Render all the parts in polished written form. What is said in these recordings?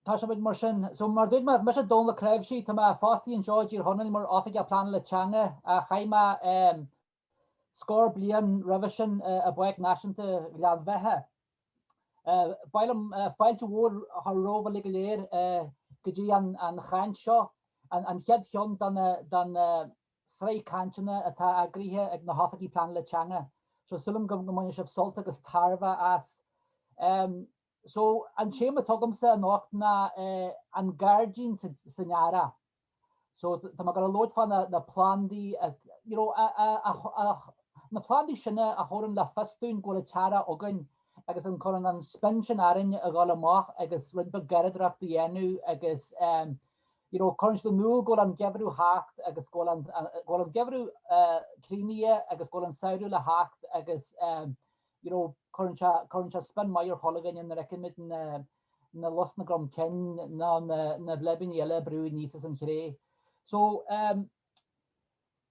Tosóidh muid mar sin. So mar dúirt mé, mise Dónal Ó Cnáimhsí, tá mé fostaithe anseo i dTír Chonaill mar Oifigeach Pleanála Teanga. Chaith mé scór bliain roimhe sin i bPáirc Náisiúnta Ghleann Bheatha. Ba mhaith liom fáilte mhór a chur romhaibh uilig go léir go dtí an chaint seo, an chéad cheann den sraith cainteanna atá eagraithe ag na hOifigigh Pleanála Teanga. So súil agam go mbainfidh sibh sult agus tairbhe as. So, an téama atá agamsa anocht ná an gairdín san earrach. So, tá mé ag gabháil a labhairt fá na plandaí, you know, na plandaí sin a thabharann le fios dúinn go bhfuil an t-earrach againn agus an cuireann an spion sin orainn a dhul amach agus roinnt beag garraíodóireachta a dhéanamh agus you know, cuireann siad in iúl go bhfuil an geimhreadh theacht agus go bhfuil an, go bhfuil an geimhreadh críochnaithe agus go bhfuil an samhradh le theacht agus you know, cuireann sé, cuireann sé spion maith ar chuile dhuine nuair a fheicimid na, na lus na gcrom cinn ná na, na bleibíní eile ag brú aníos as an chré. So, um,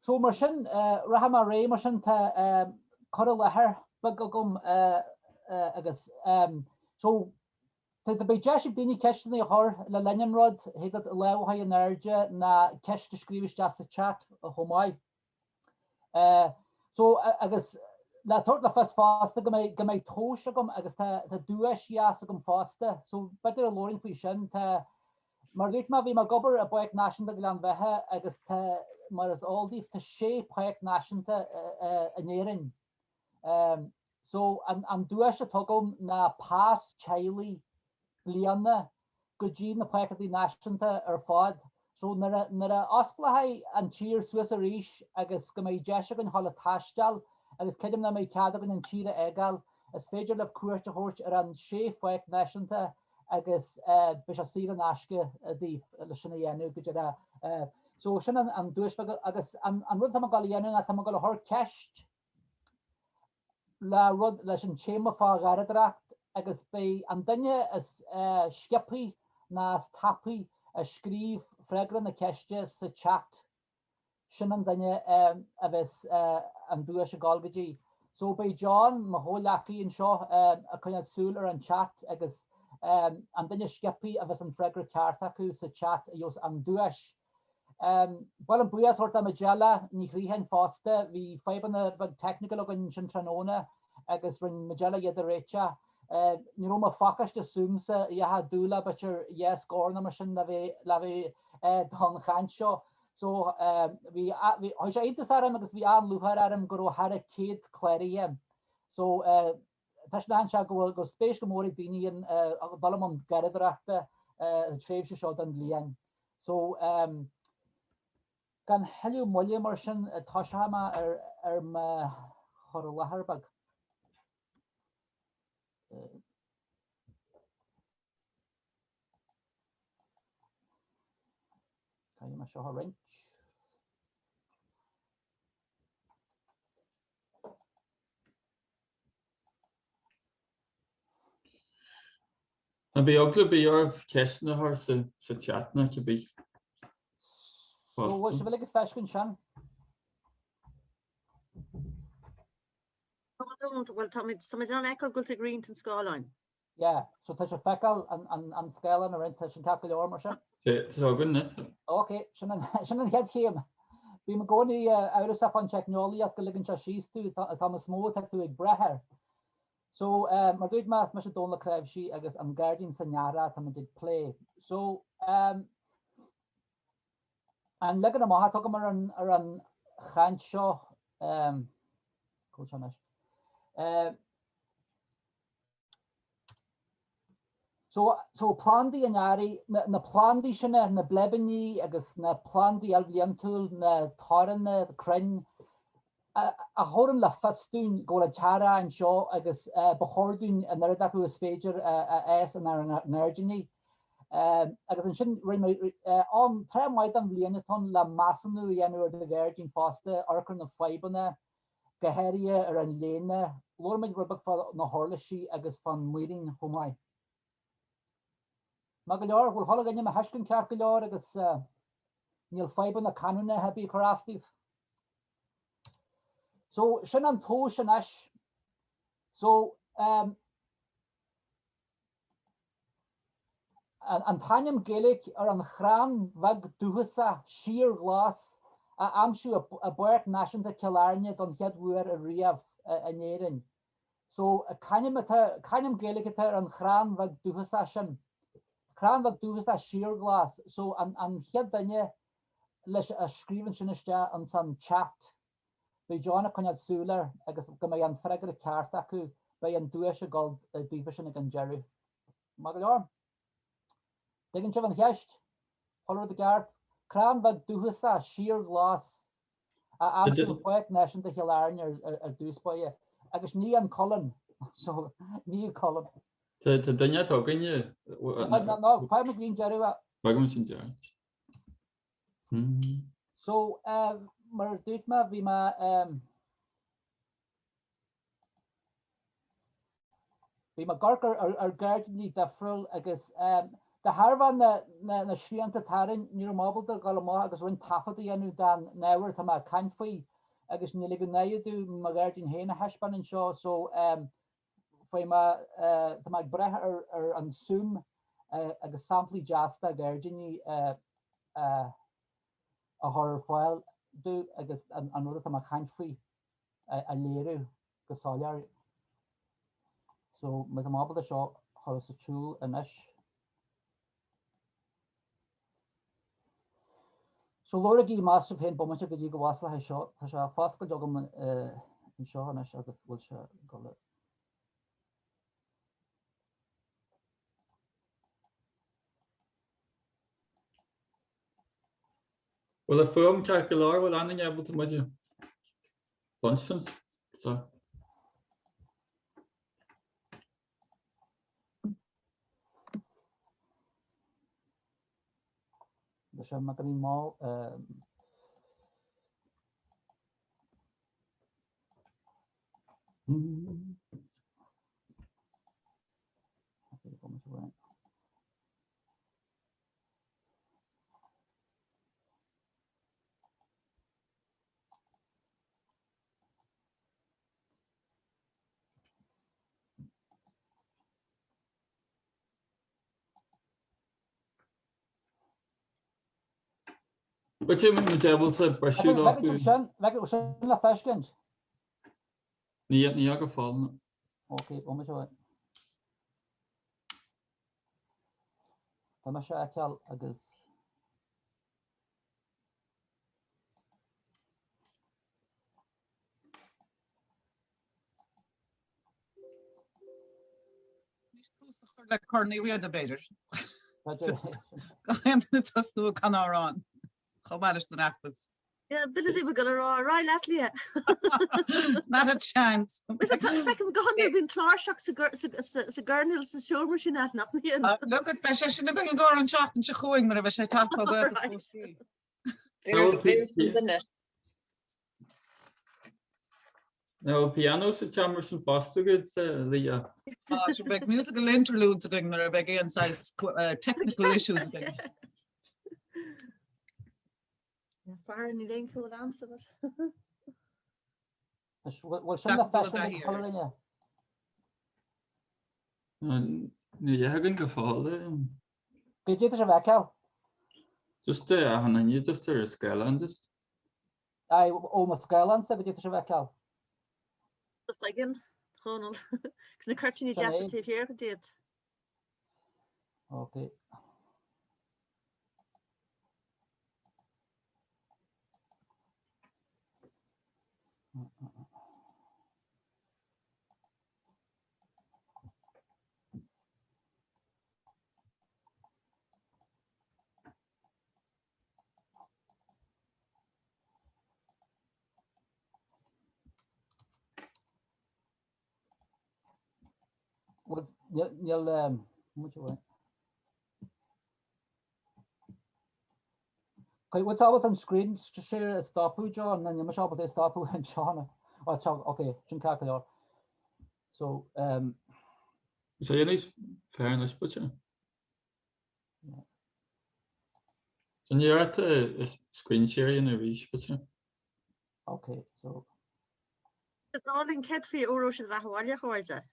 so mar sin, uh, rachaidh mé ar aghaidh mar sin, tá um, cur i láthair beag agam uh, uh, agus um, so tá beidh deis ag daoine ceisteanna a chur le linn an rud, thig leat lámh a chur in airde ná ceist a scríobh isteach sa chat chomh maith. So, agus le tabhairt le fios fosta go mbeidh, go mbeidh tomhas agam agus tá, tá duais dheas agam fosta. So, b'fhéidir a labhrainn faoi sin. Tá, mar a dúirt mé, bhí mé ag obair i bPáirc Náisiúnta Ghleann Bheatha agus tá, mar is eol daoibh, tá sé pháirc náisiúnta in Éirinn. So, an, an duais atá agam ná pas teaghlaigh bliana go dtí na páirceanna náisiúnta ar fad. So nuair a, nuair a osclóidh an tír suas arís agus go mbeidh deis againn dhul ag taisteal agus creidim nach mbeidh cead againn an tír a fhágáil, is féidir libh cuairt a thabhairt ar an sé pháirc náisiúnta agus beidh sé saor in aisce daoibh le sin a dhéanamh go deireadh. So sin an, an duais bheag agus an, an rud atá mé ag dul a dhéanamh ná tá mé ag dul a chur ceist le rud leis an téama fá gharraíodóireacht agus beidh an duine is sciobthaí ná is tapaí a scríobh freagra na ceiste sa chat, sin an duine a bheas an duais ag dul go dtí. So beidh John, mo chomhghleacaí anseo, ag coinneáil súil ar an chat agus an duine is sciobthaí a bheas an freagra ceart acu sa chat a gheobhas an duais. Ba mhaith liom buíochas a thabhairt do Majella Ní Chriocháin fosta. Bhí fadhbanna beag technical againn ansin tráthnóna agus rinne Majella iad a réiteach. Ní raibh mo phacáiste Zoom sa dheacha dúla b'fhéidir dhá scór nó mar sin le bheith le bheith don chaint seo. So bhí bhí chuir sé iontas orm agus bhí an-lúcháir orm go raibh thar 100 cláraithe. So Taispeánann sé go bhfuil spéis go mór ag daoine in dul i mbun garraíodóireachta sa tréimhse seo den bhliain. So, gan thuilleadh moille mar sin, tosóidh mé ar mo chur i láthair beag. Caithfidh mé seo a roinnt. Ná bíodh eagla ar bith oraibh ceisteanna a chur sa chat ná cibé. So bhfuil sibh uilig ag feiscint sin? Bhuel táimid in ann a fheiceáil go bhfuil tú ag roinnt an scáileáin. Yeah, so tá sé ag feiceáil an scáileán a roinnt, tá sin ceart go leor mar sin? Tá sé againn, yeah. Ok, sin an chéad chéim. Bím i gcónaí amhrasach fán teicneolaíocht go ligeann sé síos tú, an t-am is mó atá tú ag brath air. So, mar dúirt mé, mise Dónal Ó Cnáimhsí agus an gairdín san earrach táimid ag plé. So, an leagan amach atá agam ar an, ar an chaint seo, cá bhfuil sé anois? So, so plandaí an earraigh, na, na plandaí sin, na bleibíní agus na plandaí ilbhliantúil, na toranna, crainn, a, a thabharann le fios dúinn go bhfuil an t-earrach anseo agus ba chóir dúinn an oiread acu is féidir a, a fhás inár ngairdíní. Agus ansin, rinne mé, am, tráth maith den bhliain atá ann le measúnú a dhéanamh ar do ghairdín fosta, amharc ar na fadhbanna, go háirithe ar an léine. Labhróidh muid rud beag fá na huirlisí agus fán muirín chomh maith. Maith go leor, bhfuil chuile dhuine mo thuiscint ceart go leor agus níl fadhbanna canúna ar bith ag cur as daoibh? So, sin an tomhas anois. So, um, An t-ainm Gaeilge ar an chrann bheag dúchasach síorghlas a aimsíodh i bPáirc Náisiúnta Chill Airne don chéad uair ariamh in Éirinn. So, c'ainm atá, c'ainm Gaeilge atá ar an chrann bheag dúchasach sin? Crann bheag dúchasach síorghlas. So, an an chéad duine leis a scríobhann sin isteach ins an chat, beidh John ag coinneáil súil air agus go mbeidh an freagra ceart acu, beidh an duais ag dul daofa sin ag an deireadh. Maith go leor. Tuigeann sibh an cheist? Chuile rud i gceart? Crann bheag dúchasach, síorghlas, a aimsíodh i bPáirc Náisiúnta Chill Airne ar dtús báire. Agus ní an coileán. So, ní an coileán. Tá duine atá againne. Ná, ná, fágfaidh muid go dtí an deireadh é. Fágfaidh muid an deireadh. So, mar a dúirt mé, bhí mé. Bhí mé ag amharc ar ghairdíní difriúil agus de thairbhe na srianta atá orainn, ní raibh mé ábalta dul amach agus roinnt taifead a dhéanamh den ábhar atá mé ag caint faoi agus ní ligeann sé domh mo ghairdín féin a thaispeáint anseo so faoi mé, tá mé ag brath ar an Zoom agus samplaí deas de ghairdíní a chur ar fáil domh agus an rud atá mé ag caint faoi. a léiriú go soiléir. So, má tá mé ábalta seo a chur sa tsiúl anois. So, labhraigí más sibh féin bomaite go dtí go bhfosclóidh seo. Tá sé á foscailt agam anseo anois agus bhfuil sé ag dul. Bhfuil an fuaim ceart go leor? Bhfuil aon duine ábalta muid a chluinstin? Tá. Tá sé beagáinín mall. Bhfuil muid ábalta briseadh dó? Sin, sin le feiscint. Ní ní go fóill. Ok, bomaite. Tá mise a fheiceáil agus. Tús a chur le Corn Uí Riada b'fhéidir. Gach aon duine tosnú ag canadh amhrán chomh maith leis an fheachtas. Yeah, b'in a bhí mé ag dul a rá, ar aghaidh leat Leah. Not a chance. Feicim go hiondúil bíonn cláirseach sa gcoirnéal sa seomra sin agat nach mbíonn? Look, beidh sé sin againn i gcomhair an tseachtain seo chugainn nuair a bheidh sé ag teacht ó Ghaeltacht Chúrsaí. Duine. An bhfuil pianó sa tseomra sin fosta agat, Leah? Ah, sure, beidh musical interludes againn nuair a bheidh aon saghas technical issues againn. Fear níl aon ceol a'msa but. Bhfuil sin le feiscint ag chuile dhuine? Ní againn go fóill. Goidé tá sibh a fheiceáil? Just achan duine, just ar an scáileán just. Aye, ó mo scáileánsa goidé tá sibh a fheiceáil? Do chloigeann, Chónall. Agus na cuirtíní deasa taobh thiar díot. Ok. Bhuel, níl, muid a Bhfuil tú ábalta an screen share a stopadh, John? Níl mise ábalta é a stopadh anseo. Ó, tá, ok, sin ceart go leor. So, um... Is é níos fearr anois, b'fhéidir? So ní ort screen share a dhéanamh arís, b'fhéidir? Ok, so. Dá linn céard faoi óró sé do bheatha abhaile, a chairde?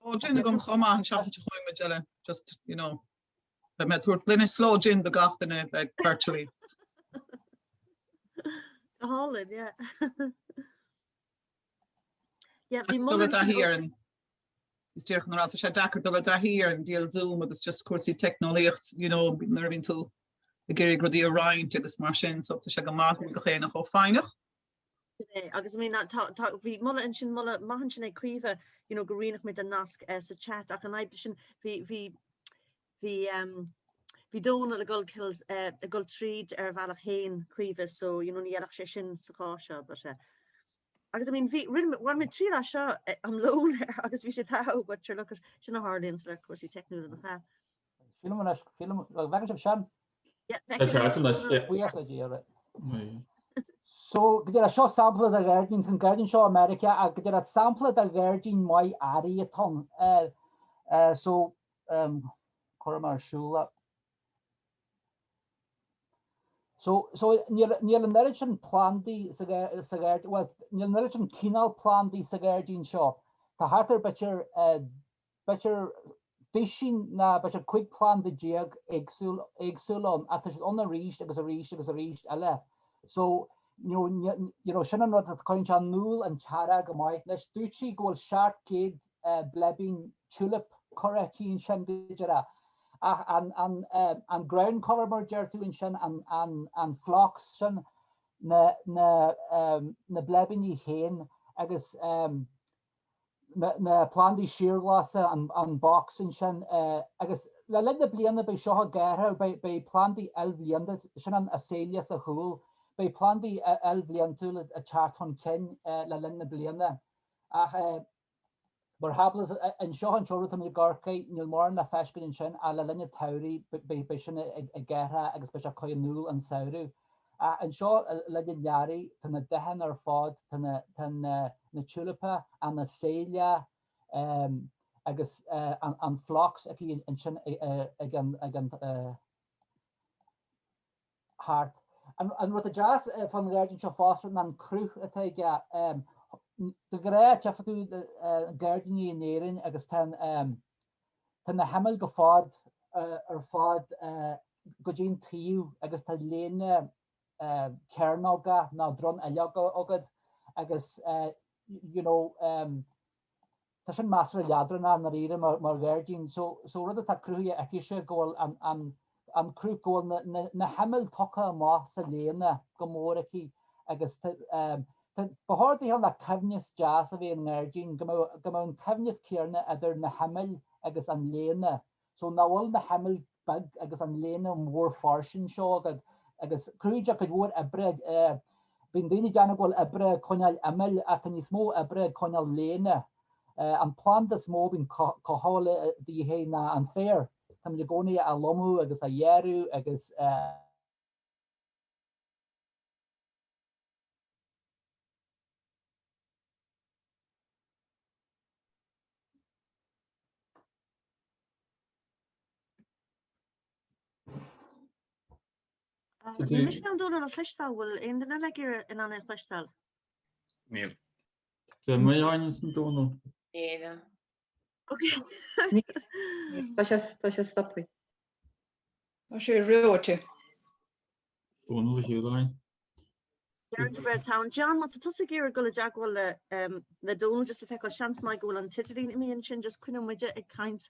Ó gin agam chomh maith an seachtain seo chugainn muid eile, just, you know, beidh mé ag tabhairt gloine sloe gin do gach duine like virtually. Go hálainn, yeah. Yeah, bhí Dul i dtaithí ar an Is díreach nuair atá sé deacair dul i dtaithí ar an diabhal Zoom agus just cúrsaí teicneolaíocht, you know, nuair a bhíonn tú ag iarraidh rudaí a roinnt agus mar sin, so tá sé go maith go bhfuil gach éinne chomh foighneach. Agus I mean tá tá bhí moladh ansin moladh maith ansin ag Caoimhe you know go roinnfeadh muid an nasc eh, sa chat ach an fhadhb sin bhí bhí bhí um, bhí Dónal ag dul cill eh, ag dul tríd ar a bhealach féin Caoimhe so you know ní fheilfeadh sé sin sa chás seo but eh, agus I mean bhí rinne bhain mé triail as seo eh, am lón agus bhí sé togha but sure look at sin a tharlaíonn le cúrsaí teicniúla nach ea. Sílim anois, sílim, an bhfeiceann sibh sin? Tá ceart anois, yeah. Buíochas le Dia, right. So, go díreach, seo sampla de ghairdín, tá an gairdín seo i Meiriceá, ach go díreach sampla de ghairdín maith earraigh atá ann. So, cuirfidh mé ar siúl é. So, so níl, níl an oiread sin plandaí sa, sa ghairdín, bhuel, níl an oiread sin cineál plandaí sa ghairdín seo. Tá thart ar b'fhéidir b'fhéidir duisín ná b'fhéidir 15 planda éagsúil éagsúil ann ach tá siad ann arís agus arís agus arís eile. So, you know, you know, sin an rud a cuireann sé in iúl an t-earrach go maith. Anois, dúirt sí go bhfuil 700 bleibín tulip curtha aici ansin go díreach. Ach an, an, an ground cover mar a deir tú ansin, an, an, an phlox sin, na, na, na bleibíní féin agus na plandaí síorghlasa, an box ansin, agus le linn na bliana beidh seo ag athrú, beidh plandaí ilbhlianta, sin an azalea sa chúl, beidh plandaí ilbhliantúla ag teacht chun cinn le linn na bliana. Ach mar shampla, anseo an seomra atá muid i gCorcaigh, níl mórán le feiscint ansin ach le linn an tsamhraidh beidh sin ag athrú agus beidh sé ag cur in iúl an samhradh. Ach anseo le linn an earraigh, tá na dathanna ar fad, tá na, tá na, na tulipe, an azalea agus an phlox aici ansin ag an, ag an thart. An rud atá deas fán ghairdín seo fosta ná an cruth atá aige. De ghnáth tchífidh tú gairdíní in Éirinn agus tá an, tá na himill go fad ar fad go dtí an taobh agus tá léine cearnógach nó dronuilleogach agat agus you know tá sin measartha leadránach i ndáiríre mar ghairdín. So so rud atá cruthaithe aicise go bhfuil an an an cruth go bhfuil na na na himill tugtha amach sa léine go mór aici agus tá tá ba chóir daoithe le coibhneas deas a bheith i ngairdín go mbeadh go mbeadh an coibhneas céanna idir na himill agus an léine. So nach bhfuil na himill beag agus an léine mór fairsing seo agat agus cruthaíonn sé cuid mhór oibre. Bíonn daoine ag déanamh go bhfuil oibre ag coinneáil imill ach tá níos mó oibre ag coinneáil léine. An planda is mó a bhíonn cothabháil de dhíth air ná an féar. Táimid i gcónaí á lomú agus á ghearradh agus. Níl mise in ann Dónal a chloisteáil, bhfuil aon duine eile ag iarraidh in ann é a chloisteáil? Níl. Tá mé ann san Dónal. Níl. Ok. Tá sé tá sé stoptha. Tá sé reoite. Dónal a Shiúláin. Deireann tú breith town. John, má tá tusa ag iarraidh dul i dteagmháil le le Dónal just le feiceáil seans maith go bhfuil an t-idirlíon imithe ansin just coinneoidh muide ag caint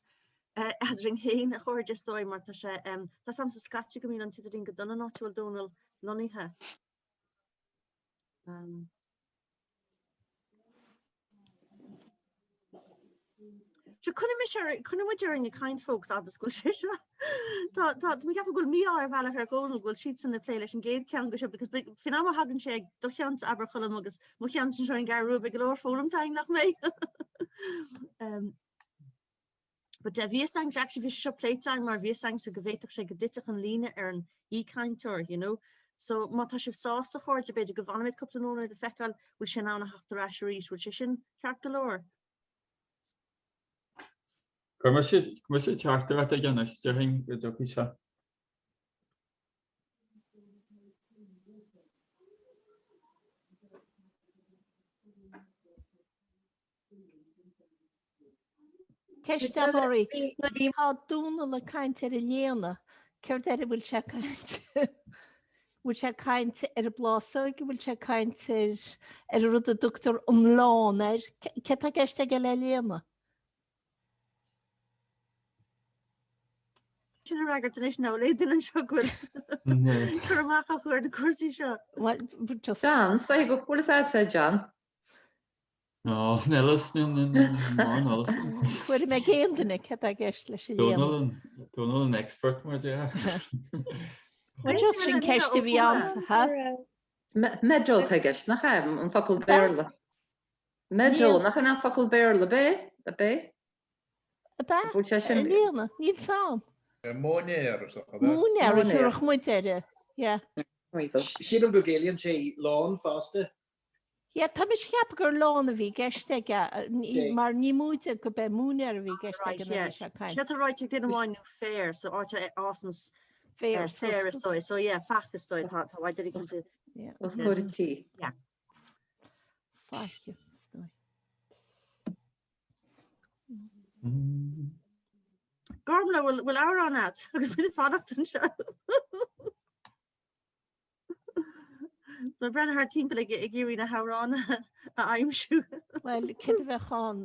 eadrainn féin a chairde is dóigh mar tá sé tá 's a'msa scaití go mbíonn an t-idirlíon go dona an áit a bhfuil Dónal lonnaithe. Sure, coinneoidh mise ar, coinneoidh muid orainn ag caint folks fhad is go bhfuil sé seo. Tá, tá, tá mé ag ceapadh go bhfuil mí-ádh ar bhealach ar Dhónal go bhfuil siadsan ag plé leis an gcéad cheann go seo because beidh, faoin am a thagann sé ag do cheann abair Colm agus mo cheann anseo ar an gCeathrú Rua beidh go leor foghlamtha againn nach mbeidh? um, But bhí fhios a'm, actually bhí sé seo pléite a'm mar bhí fhios a'msa go bhféadfadh sé go dtitfeadh an líne ar an aoichainteoir, you know. So má tá sibh sásta a chairde, b'fhéidir go bhfanfaimid cúpla nóiméad a feiceáil bhfuil sé in ann a theacht ar ais arís, bhfuil sé sin ceart go leor? Cuir mise mise teachtaireacht aige anois, déarfainn go dtiocfaidh sé. Ceist eile oraibh. Nuair atá Dónal ag caint ar an léana, céard air a bhfuil sé ag caint? Bhfuil sé ag caint ar an bplásóg? Bhfuil sé ag caint ar ar an rud a dtugtar an lawn air? Céard tá i gceist aige le léana? Sin a fhreagairt anois ná le duine anseo go bhfuil cur amach acu ar na cúrsaí seo. Well, just... John, is dóigh go bhfuil fhios a'dsa, John. No, níl fhios, níl fhios. Tuairim ag aon duine céard tá i gceist leis an léana. Dónal an expert mar déarfá. Well just sin ceist a bhí ann, ha? Meadow atá i gceist, nach ea, an focal Béarla. Meadow, nach in an focal Béarla, ab é? Ab é? Ab ea? Bhfuil sé sin? Léana, níl fhios a'm. Móinéar, is dócha, ab ea? Móinéar a thiúrfadh muid air, yeah. Sílim go gciallaíonn sé lawn fosta. Yeah, tá mise ag ceapadh gur lawn a bhí i gceist aige, mar ní móide go b'é móinéar a bhí i gceist aige nuair a bhí sé ag caint. Sé tá ráite ag duine amháin nó féar, so áit a fhásanns Féar, féar is dóigh, so yeah, faiche is dóigh, tá tá uaidh duine cinnte. Yeah. Os comhair an tí. Yeah. Faiche is dóigh. Gormfhlaith, bhfuil bhfuil amhrán agat agus muid ag fanacht anseo. Tá breathnú thart timpeall ag iarraidh na hamhráin a aimsiú. Bhuel, céard a bheadh ann?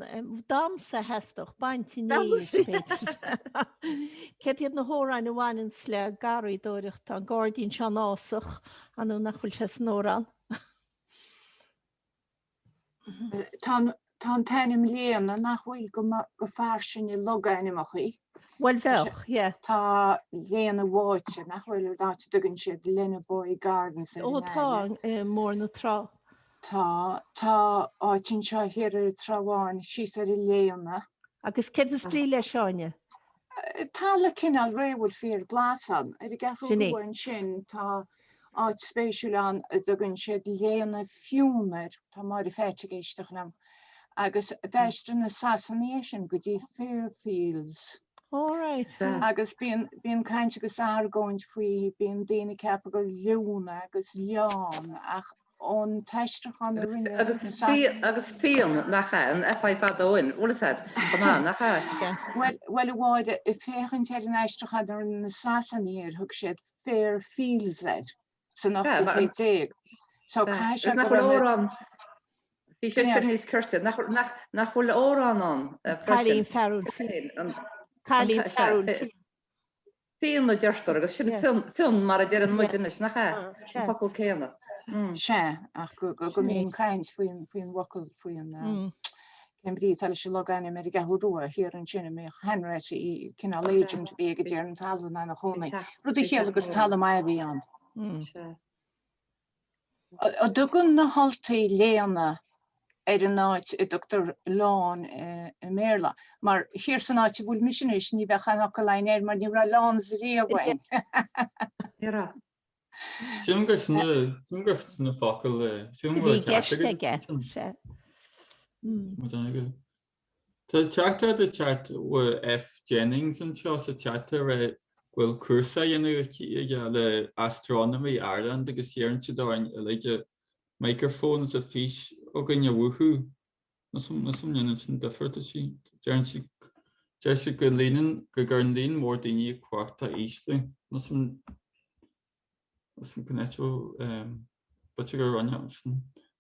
Damhsa a theastódh, baint aníos, b'fhéidir. Céard iad na hamhráin a bhaineanns le garraíodóireacht? Tá an gairdín seo in fhásach, ar ndóigh nach bhfuil sé san amhrán. Tá an t-ainm Léana nach bhfuil go fairsing i logainmneacha. Bhuel bheadh, yeah. Tá Léana Bháite, nach bhfuil, an áit a dtugann siad Lenaboy Gardens ar Ó an tá, aire. i mBóthar na Trá. Tá, tá áit anseo thiar ar an Trá Bháin, síos ar an Léana. Agus céard is brí leis, Áine? Talamh cineál réidh a bhfuil féar glas ann. Ar an gCeathrú Sin é. Rua ansin tá áit spéisiúil ann a dtugann siad Léana Fionn air, tá Máire Pheait ag éisteacht liom, agus d'aistrigh na Sasanaigh é sin go dtí Fairfields. All right. Agus bíonn, bíonn caint agus argóint faoi, bíonn daoine ag ceapadh gur liún agus leán ach ón t-aistriúchán a rinne Agus na Sasanaigh. agus Fionn, nach ea, an F I fada ann, bhfuil fhios a'd, chomh maith, nach ea? Bhuel, bhuel, a Mháire, ag féachaint ar an aistriúchán a rinne na Sasanaigh air, thug siad Fair Fields air san ochtú céad déag. So caithfidh sé Agus nach go bhfuil raibh na. amhrán, bhí sé sin níos cirte, nach, nach, nach bhfuil amhrán ann freisin? Cailín fearúil fiain. Cailín fearúil fiain. Fionn a deirtear agus sin Fionn mar a deireann muid anois, nach ea? An focal céanna. Sea, ach go mbíonn caint faoin bhfocal, faoin cén brí atá leis an logainm ar an gCeathrú Rua thiar ansin a mbíodh Hanratty, cineál agent a bhí ag an dtiarna talún ina chónaí, rud a chiallaigh gur talamh maith a bhí ann. Sea. An dtugann na hUltaigh léana ar an áit a dtugtar lawn i mBéarla? Mar thiar san áit a bhfuil mise anois ní bheadh aon fhocal againn air mar ní raibh lawns riamh againn. Ní raibh. Sílim gur sin sílim gur sin an focal sílim go Bhí bhfuil ceart gceist agat. aige, sea. Mo dhuine agat. Tá teachtaireacht ag teacht ó F. Jennings anseo sa chat ag rá go bhfuil cúrsa á dhéanamh aici aige le Astronomy Ireland agus iarrann siad orainn uilig a microphone is a fís againn a mhúchadh. Níl 's a'm an ndéanann sin difear duit. Deireann siad deir siad go líonann go gcuireann líon mór daoine cumhacht á ísliú. Níl 's a'm B'fhéidir gur rinne sin,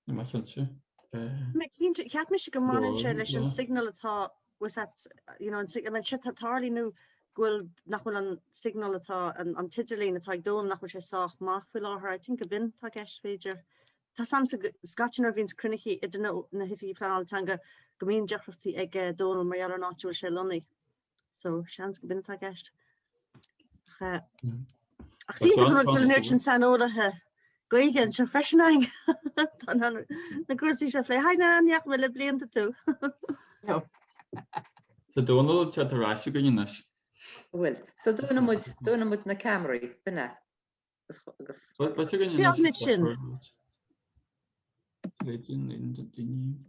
níl mé cinnte. Mé cinnte, cheap mise go mbaineann sé leis an signal atá was that you know an I mean sé tá tarlaíonn nó go bhfuil nach bhfuil an signal atá an an t-idirlíon atá ag Dónal nach bhfuil sé sách maith faoi láthair. I think go b'in atá i gceist b'fhéidir. Tá 's a'msa scaití nuair a bhíonns cruinnithe idir na na hoifigigh pleanála teanga go mbíonn deacrachtaí ag Dónal mar gheall ar an áit a bhfuil sé lonnaithe. So seans go b'in atá i gceist. Ach ach is iontach an rud go bhfuil an oiread sin saineolaithe Gaeilge anseo freisin againn. Tá na na cúrsaí seo a phlé. Hi Nan, ní fhaca mé le blianta tú. Tá Dónal ag teacht ar ais againn anois. Bhfuil. So dúnann muid, dúnann muid na ceamaraí, b'in é. Agus Beagmid sin.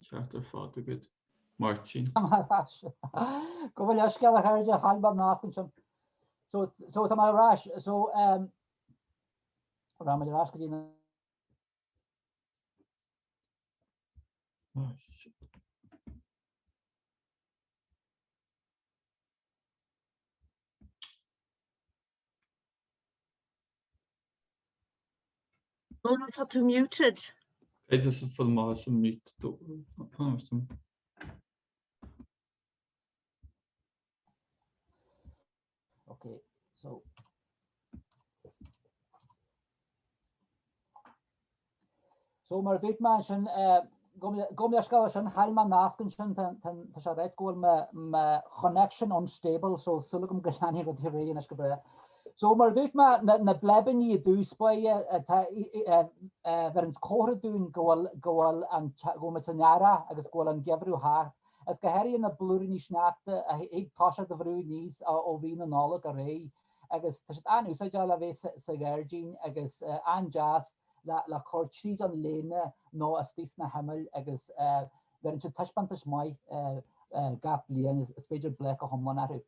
Ceart ar fad agat, Máirtín. Gabh mo leithscéal a chairde, chaill mé an nasc ansin. So, so tá mé ar ais. So, um, rachaidh muid ar ais go dtí na Oh, shit. Dónal, tá tú muted. Cad is fuil maith sa mute dó? Okay, so So mar a dúirt mé ansin, gabh mo leithscéal ansin, chaill mé nasc ansin, tá sé ag ráit go bhfuil mo connection unstable, so súil agam go leanfaidh rudaí ar aghaidh anois go breá. So mar a dúirt mé, na bleibíní i dtús báire, bheireann comhartha dúinn go bhfuil go bhfuil an go bhfuil muid san earrach agus go bhfuil an geimhreadh thart. Is go háirithe na blúiríní sneachta a thig toiseacht a bhrú aníos ó mhí na Nollag ar aghaidh agus tá siad an-úsáideach le bheith sa ghairdín agus an-deas le cur tríd an léine nó istigh sna himill agus bheireann siad taispeántas maith gach bliain, is féidir bláth go hiomlán orthu.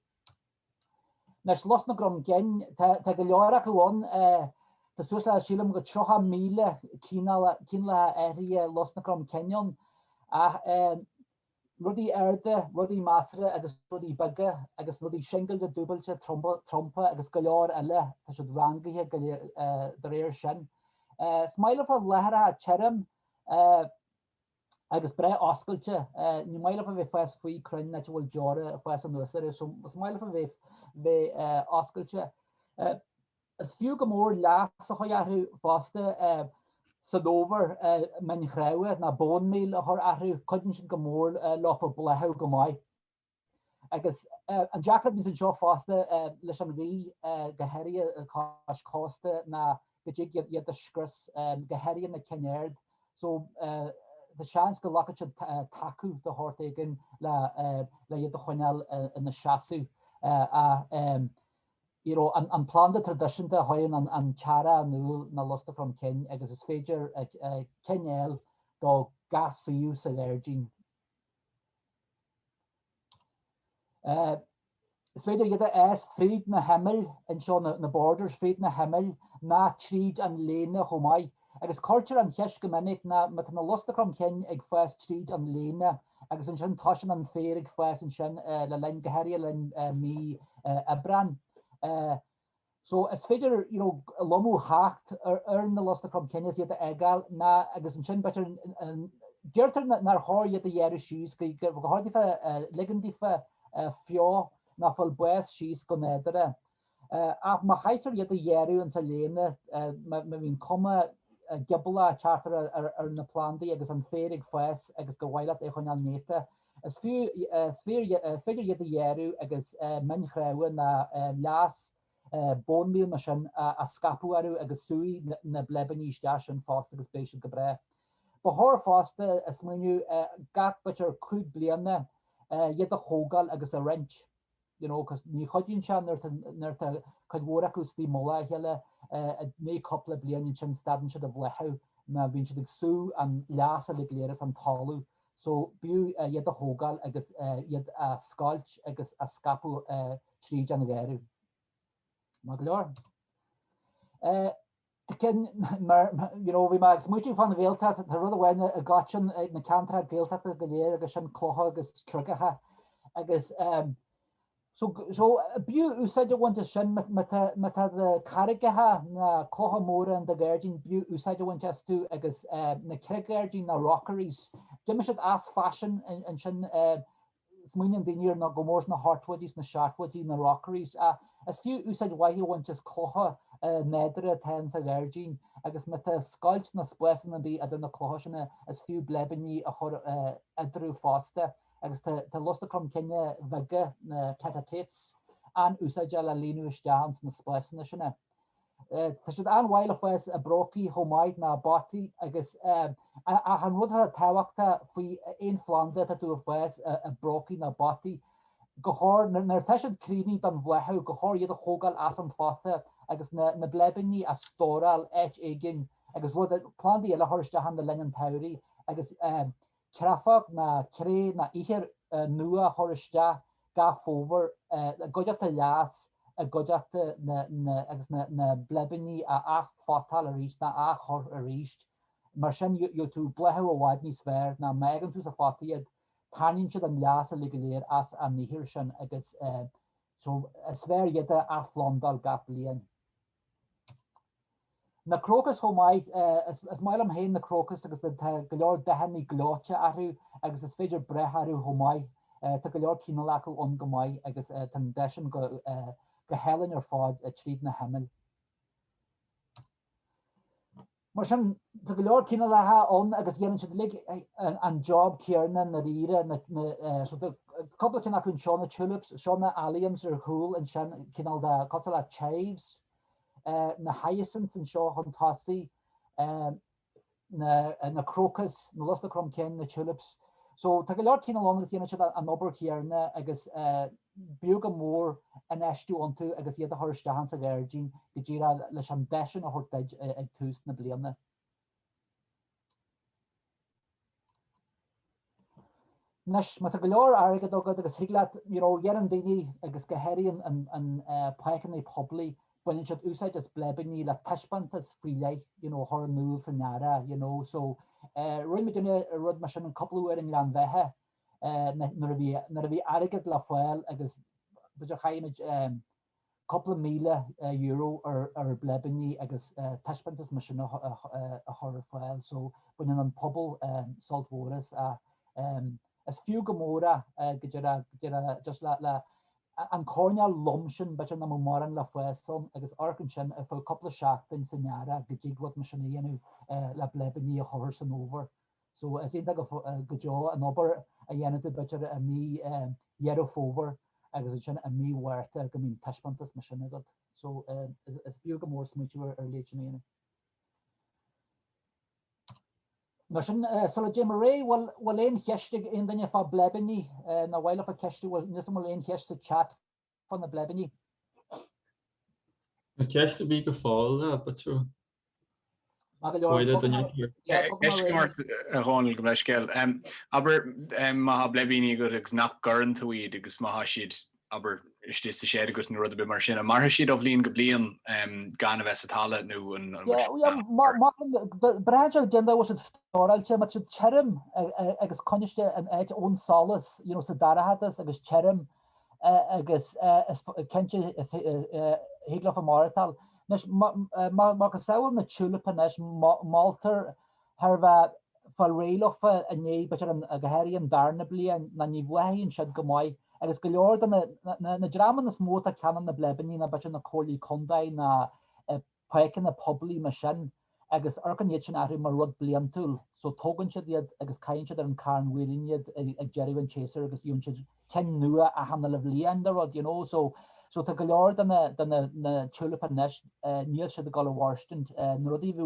Anois, lus na gcrom cinn, tá go leor acu ann, tá suas le, sílim, go 30,000 cineálacha áirithe lus na gcrom cinn ann, ach rudaí arda, rudaí measartha agus rudaí beaga agus rudaí singilte, dúbailte, trumpa agus go leor eile, tá siad rangaithe de réir sin. Is maith leofa láithreacha tirim. agus breá oscailte. Ní maith leofa bheith fás faoi crainn áit a bhfuil deora ag fás anuas orthu, so is maith leofa bheith bheith oscailte. Is fiú go mór leas a chur orthu fosta san fhómhar, min chnámha nó bone meal a chur orthu, cuidíonn siad go mór leofa bláthú go maith. Agus an deacracht a bhíonns anseo fosta leis an ghaoth, go háirithe cois cósta, ná go dtig iad a scrios, go háirithe na cinn ard. So tá seans go nglacfaidh siad taca de shórt éigin le iad a choinneáil ina seasamh. Ach you know, an planda traidisiúnta a chuireann an t-earrach in iúl ná lus na gcrom cinn agus is féidir cinn a fháil do gach suíomh sa ghairdín. Is féidir iad a fhás fríd na himill anseo, na borders, fríd na himill ná tríd an léine chomh maith. Agus cuirtear an cheist go minic ná má tá na lus na gcrom cinn ag fás tríd an léine agus ansin toisíonn an féar ag fás ansin le linn, go háirithe le linn mí Aibreán. So is féidir you know lomadh theacht ar na lus na gcrom cinn is iad a fhágáil ná agus ansin b'fhéidir deirtear nár chóir iad a ghearradh síos go gur chóir daofa ligean daofa feo ná fáil bás síos go nádúrtha. Ach má chaithfear iad a ghearradh insa léine má bhíonn cuma gioblach ag teacht ar na plandaí agus an féar ag fás agus gur mhaith leat é a choinneáil néata Is fiú, is féidir iad a ghearradh agus min chnámha ná leas bone meal mar sin a scaipeadh orthu agus súigh na bleibíní isteach sin fosta agus beidh siad go breá. Ba chóir fosta smaoineamh gach b'fhéidir 5 bliana iad a thógáil agus a roinnt. you know, 'cause ní chuidíonn sé nuair nuair atá cuid mhór acu istigh i mullach a chéile i ndiaidh cúpla bliain ansin stadann siad a bhláthú má bhíonn siad ag sú an leas uilig go léir as an talamh so b'fhiú iad a thógáil agus iad a scoilt agus a scaipeadh tríd an gharradh. Maith go leor. Cinn, mar, you know, bhí mé ag smaoitiú fán Ghaeltacht, tá rud amháin i gcoiteann ag na ceantracha Gaeltachta go léir agus sin clocha agus creagacha agus um, so, so b'fhiú úsáid a bhaint as sin má tá, má tá carraigeacha ná clocha móra in do ghairdín, b'fhiú úsáid a bhaint astu agus uh, na creig-ghairdín na rockeries. D'imigh siad as faisean ansin uh, Smaoiníonn daoine ar na, go mór sna hochtóidí, sna seachtóidí, na rockeries, ach is fiú úsáid mhaith a bhaint as clocha nádúrtha atá in sa ghairdín agus má tá scoilt nó spásanna ar bith idir na clocha sin is fiú bleibíní a chur eadarthu fosta agus tá lus na crom cine bheaga, na tete-a-têtes, an-úsáideach le líonadh isteach ins na spásanna sin. Tá siad an-mhaith le fás i bprócaí chomh maith ná potaí agus ach an rud atá tábhachtach faoi aon phlanda atá tú ag fás i bprócaí ná potaí, go chóir, nuair atá siad críochnaithe don bhláthú, go chóir iad a thógáil as an phota agus na na bleibíní a stóráil áit éigin agus rud, plandaí eile a chur isteach ann le linn an tsamhraidh agus creafóg ná cré ná ithir nua a chur isteach gach fómhar, i gcuideachta leas, i gcuideachta na agus na bleibíní a athphotáil arís ná athchur arís. Mar sin gheobhaidh tú bláthú i bhfad níos fearr ná má fhágann tú sa phota iad, tarraingíonn siad an leas uilig go léir as an ithir sin agus so is fearr iad a athphlandáil gach bliain. Na crocus chomh maith, is maith liom féin na crocus agus tá go leor dathanna gleoite orthu agus is féidir breith orthu chomh maith. Tá go leor cineál acu ann go maith agus tá an dath sin go hálainn ar fad tríd na himill. Mar sin, tá go leor cineálacha ann agus dhéanann siad uilig an job céarna i ndáiríre. So tá cúpla ceann acu anseo, na tulips, seo na alliums ar chúl ansin, cineál de, cosúil le chives, na hyacinths anseo chun tosaigh, na crocus, na lus na crom cinn, na tulips. So tá go leor cineál ann agus dhéanann siad an obair chéarna agus b'fhiú go mór infheistiú iontu agus iad a chur isteach insa ghairdín go díreach leis an dath sin a thabhairt duit ag tús na bliana. Anois, má tá go leor airgead agat agus thig leat, you know, dhéanann daoine agus go háirithe an, an, an páirceanna poiblí, baineann siad úsáid as bleibíní le taispeántas faoi leith, you know, a chur in iúl san earrach, you know, so eh, rinne muidinne rud mar sin cúpla uair i nGleann Bheatha eh, nuair a bhí, nuair a bhí airgead le fáil agus b'fhéidir chaith muid eh, cúpla €1,000 ar bleibíní agus taispeántas mar sin a chur ar fáil so baineann an pobal sult mhór as. Is fiú go mór é go díreach just le an coirnéal lom sin b'fhéidir nach mbeadh mórán le fás ann agus amharc ansin ar feadh cúpla seachtain san earrach go dtig rud mar sin a dhéanamh le bleibíní a chur san fhómhar. So is iontach go deo an obair a dhéanann tú b'fhéidir i mí Dheireadh Fómhair agus ansin i mí Mhárta go mbíonn taispeántas mar sin agat. So is fiú go mór smaoitiú ar a leithéid sin a dhéanamh. Mar sin, sula dtéim ar aghaidh, bhfuil bhfuil aon cheist ag aon duine fá bleibíní nó ar mhaith leofa ceistiú, bhfuil níos an bhfuil aon cheist sa chat fá na bleibíní? Níl ceist ar bith go fóill, but Maith go leor. Mhaith le duine acu. Ceist agam ort, a Dhónaill, gabh mo leithscéal. Abair má tá bleibíní agat agus nach gcuireann tú iad agus má tá siad, abair, istigh sa seid agat nó rud ar bith mar sin, an mairfidh siad ó bhliain go bliain gan a bheith sa talamh nó an bhfuil siad Braitheann sé cén dóigh a bhfuil siad stóráilte, má tá siad tirim agus coinniste in áit ón solas, you know, sa dorchadas agus tirim, agus is cinnte thig leofa maireachtáil. Anois, macasamhail na tulip anois, moltar thar a bheith fáil réidh leofa i ndiaidh, b'fhéidir go háirithe an darna bliain, ná ní bhláthaíonn siad go maith agus go leor de na dreamanna is mó atá ag ceannach na bleibíní ná b'fhéidir na comhairlí contae ná páirceanna poiblí mar sin agus amharcann iad sin orthu mar rud bliantúil so tógann siad iad agus caitheann siad ar an carn mhúirín iad ag deireadh an tséasúir agus gheobhann siad cinn nua achan uile bhliain de rud you know so so tá go leor de na de na na tulip anois níl siad ag dul a mhairstint na rudaí a bhí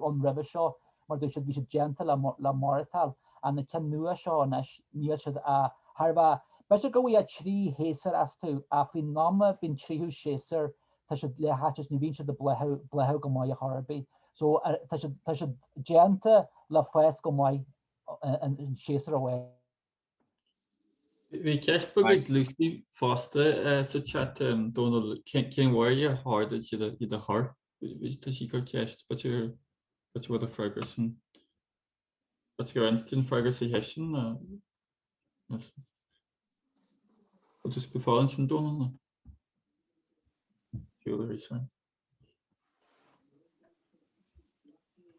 ann roimhe seo mar dúirt siad bhí siad déanta le le maireachtáil ach na cinn nua seo anois níl siad a thar bheith b'fhéidir go bhfaighfeá 3 shéasúr astu ach faoin am a bhíonn tríú séasúr tá siad leathchaite ní bhíonn siad ag bláthú, bláthú go maith ar chor ar bith. So tá siad, tá siad déanta le fás go maith an séasúr amháin. Bhí ceist beag ag Lucy fosta sa chat, Dónal, cén uair ar chóir duit iad a chur? Tá sí ag cur ceist, b'fhéidir, b'fhéidir bhfuil freagra sin. B'fhéidir gur inis tú an freagra sa cheist sin nó Bhfuil tú go fóill ansin Dónal nó? Shiúil arís uainn.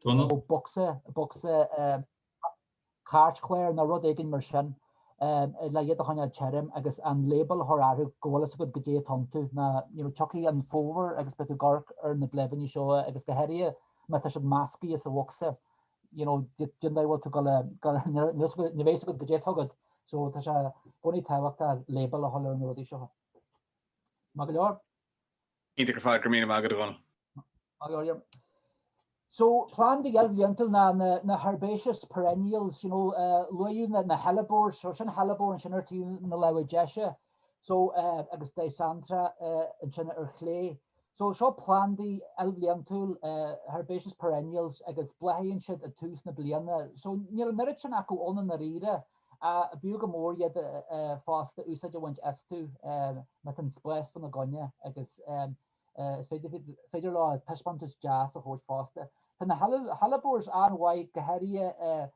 Dónal? Ó bocsa, bocsa cairtchlár nó rud éigin mar sin le iad a choinneáil tirim agus an label a chur orthu go bhfuil fhios agat goidé atá iontu ná you know tiocfaidh an fómhar agus beidh tú ag amharc ar na bleibíní seo agus go háirithe má tá siad meascaithe sa bhocsa you know, cén dóigh a bhfuil tú ag dul a, ní bheidh fhios agat goidé atá agat. So tá sé i gcónaí tábhachtach label a chur ar na rudaí seo. Maith go leor. Iontach ar fad, go raibh míle maith agat a Dhónaill. Maith go leor, yeah. So plandaí ilbhliantúil ná na, na herbaceous perennials, you know, uh, luaíodh na, na hellebores, so sin hellebore ansin ar taobh na láimhe deise, so uh, agus Dicentra uh, ansin ar chlé. So seo plandaí ilbhliantúil, herbaceous perennials, agus bláthaíonn siad ag tús na bliana. So níl an oiread sin acu ann i ndáiríre, ach b'fhiú go mór iad fosta úsáid a bhaint astu má tá an spás fána gcoinne agus is féidir leo taispeántas deas a thabhairt fosta. Tá na hellebores an-mhaith go háirithe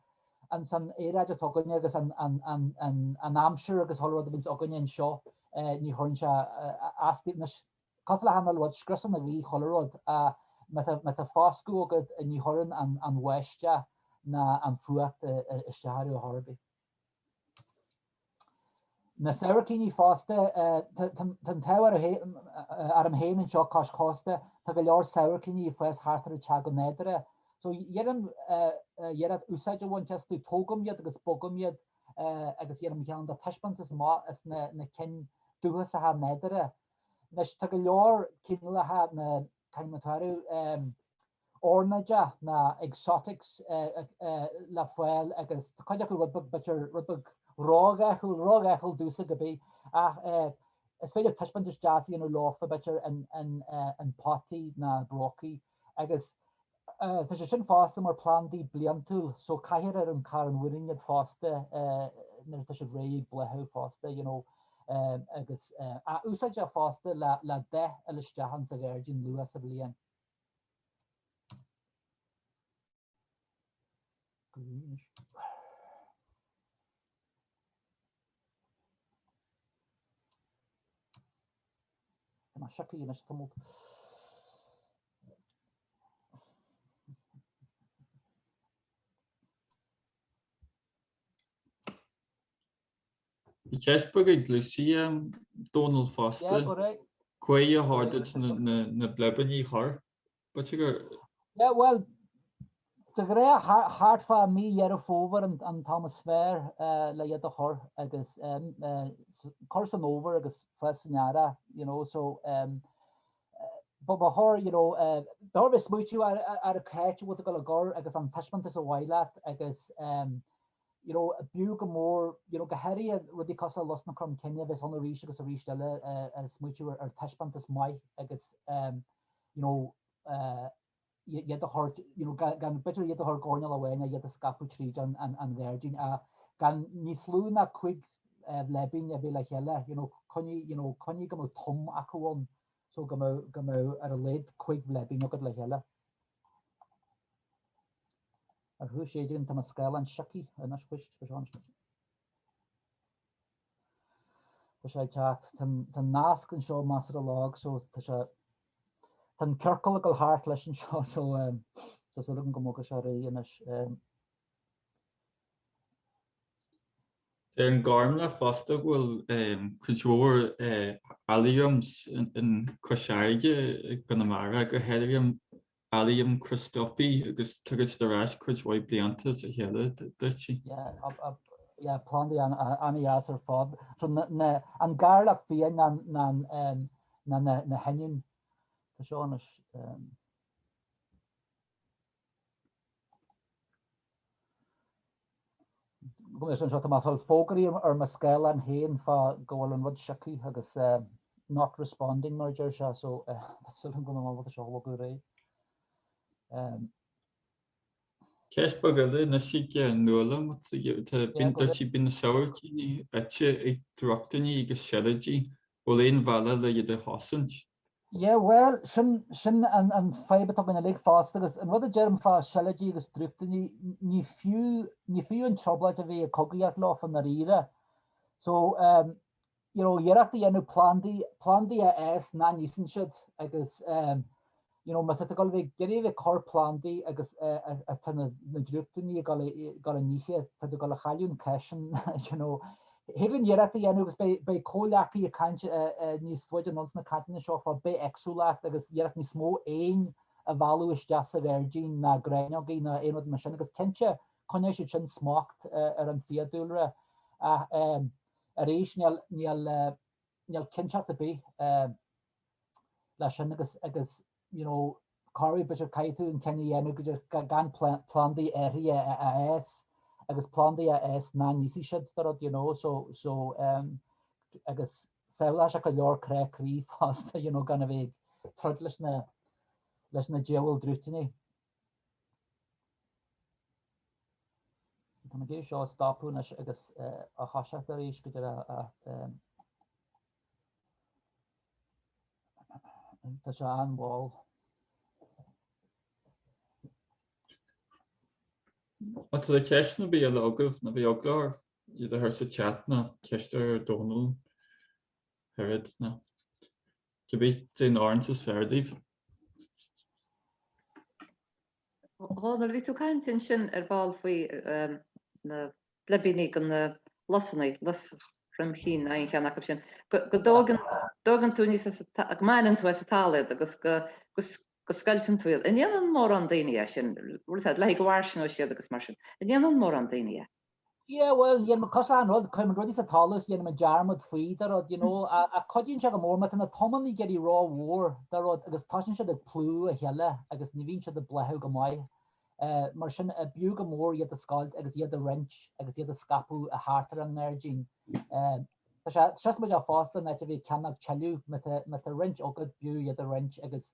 ins an aeráid atá againne agus an aimsir agus chuile rud a bhíonns againne anseo, ní chuireann sé as. Anois, Cosúil le achan uile rud, scriosann an ghaoth chuile rud. má tá má tá foscadh agat ní chuireann an an bháisteach ná an fuacht isteach orthu ar chor ar bith. Na sabhaircíní fosta, tá an t-ádh orm féin anseo cois cósta, tá go leor sabhaircíní ag fás thart ar an teach go nádúrtha. So dhéanaim iarracht úsáid a bhaint astu, tógaim iad agus bogaim iad agus dhéanaim ceann de taispeántas amach as na cinn dúchasacha nádúrtha. Anois tá go leor cineálacha na, caithfidh mé atá ornáideach ná exotics le fáil agus tá cuid acu rud beag, b'fhéidir, rud beag ródhathúil, ródhathúil domhsa go bith, ach is féidir taispeántas deas a dhéanamh leofa, b'fhéidir, in potaí ná brócaí agus tá sé sin fosta mar plandaí bliantúil so caithfear ar an carn mhúirín iad fosta nuair atá siad réidh ag bláthú fosta, you know, agus úsáideach fosta le dath a fháil isteach insa ghairdín luath sa bhliain. Tá mé sioctha anois tamall. Bhí ceist beag ag Lucy, Dónal fosta. Cá huair a chóir duit na bleibíní a chur? B'fhéidir gur. Yeah, bhuel, de ghnáth thart fá mí Dheireadh Fómhair an t-am is fearr le iad a chur agus cur san fhómhar agus fás san earrach, you know, so ba chóir, you know, ba chóir bheith smaoitiú ar an áit a bhfuil tú ag dul a gcur agus an taispeántas ar mhaith leat agus you know, b'fhiú go mór, you know, go háirithe rudaí cosúil le lus na Cromghlinne a bheas ann arís agus arís eile, smaoitiú ar taispeántas maith agus, you know, iad a chur, you know, gan, b'fhéidir iad a chur i gcoirnéal amháin ná iad a scaipeadh tríd an, an, an ghairdín ach gan níos lú ná 5 bhleibín a bheith le chéile, you know, coinnigh, you know, coinnigh go mbeadh tom acu ann so go mbeadh, go mbeadh ar a laghad 5 bhleibín agat le chéile. Ar chúis éigin tá mo scáileán sioctha anois fuist, tá sé anois. Tá sé ag teacht. Tá an nasc anseo measartha lag so tá sé tá an ciorcal ag dul thart leis anseo so tá súil agam go mbogfaidh sé ar aghaidh anois. Deir an Gormlaith fosta go bhfuil cuid mhór alliums in Cois Fharraige i gConamara, go háirithe Allium cristophii agus tagann siad ar ais cuid mhaith blianta as a chéile duit. Yeah, plandaí an-dheas ar fad. So na, an gairleach fiáin ná ná ná na na hoinniúin. Tá seo anois. Go mbeidh anseo, tá mé ag fáil fógraí ar mo scáileán féin fá go bhfuil an rud sioctha agus not responding mar a deir sé so tá súil agam go mbeidh mé ábalta seo a bhogadh ar aghaidh. Ceist beag eile anois ag Nuala, deir sí bíonn na sabhaircíní ite ag drúchtíní agus seilidí, bhfuil aon bhealach le iad a chosaint? Yeah, bhuel, sin, sin an, an fadhb atá againn uilig fosta agus an rud a deirim fá seilidí agus drúchtíní, ní fiú, ní fiú an trioblóid a bheith ag cogaíocht leofa i ndáiríre. So, um, you know, iarracht a dhéanamh plandaí, plandaí a fhás nach n-íosann siad agus, um, you know, má tá tú ag dul a bheith ag iarraidh a bheith ag cur plandaí agus atá na drúchtíní ag dul a n-ithe, tá tú ag dul a chailleadh an cath sin, you know. Thig linn iarracht a dhéanamh agus beidh beidh comhleacaí ag caint níos faide anonn sna cainteanna seo fá bithéagsúlacht agus iarracht níos mó éin a mhealladh isteach sa ghairdín ná gráinneogaí ná aon rud mar sin agus cinnte coinneoidh siad sin smacht ar an bhfiadhúlra ach arís níl níl níl cinnteacht ar bith leis sin agus agus you know corruair b'fhéidir caithfidh tú an cinneadh a dhéanamh go dtí gan plandaí áirithe a fhás agus plandaí a fhás nach n-íosfaidh siad do rud you know so so um, agus sábhálfaidh sé go leor crá croí fosta you know gan a bheith ag troid leis na leis na diabhail drúchtíní. Tá mé ag iarraidh seo a stopadh anois agus a thoiseacht arís go dtí a Tá sé an-mhall. Má tá ceisteanna ar bith eile agaibh ná bíodh eagla oraibh iad a chur sa chat nó ceist a chur ar Dónal Herod nó cibé cén oireann is fearr daoibh. A Dhónaill, bhí tú ag caint ansin ar ball faoi na bleibíní go na lusanna, lus Chroim Chinn ná aon cheann acu sin, go dtógann tú aníos as, go mbaineann tú as an talamh iad agus go scoilteann tú iad. An ndéanann mórán daoine é sin? Bhfuil a fhios agat, le go bhfairsingeoidh siad agus mar sin. An ndéanann mórán daoine é? Yeah, bhuel, dhéanaim cosúil le achan rud, cuirim rudaí sa talamh is dhéanaim dearmad faoi de rud, you know, ach cuidíonn sé go mór má tá na tomannaí ag éirí ró-mhór de rud agus tosaíonn siad ag plúchadh a chéile agus ní bhíonn siad ag bláthú go maith. Mar sin, b'fhiú go mór iad a scoilt agus iad a roinnt agus iad a scaipeadh thart ar an ngairdín. Tá sé, tá sé sa mbuidéal fosta in áit a bheith ag ceannach tuilleadh, má tá, má tá roinnt agat, b'fhiú iad a roinnt agus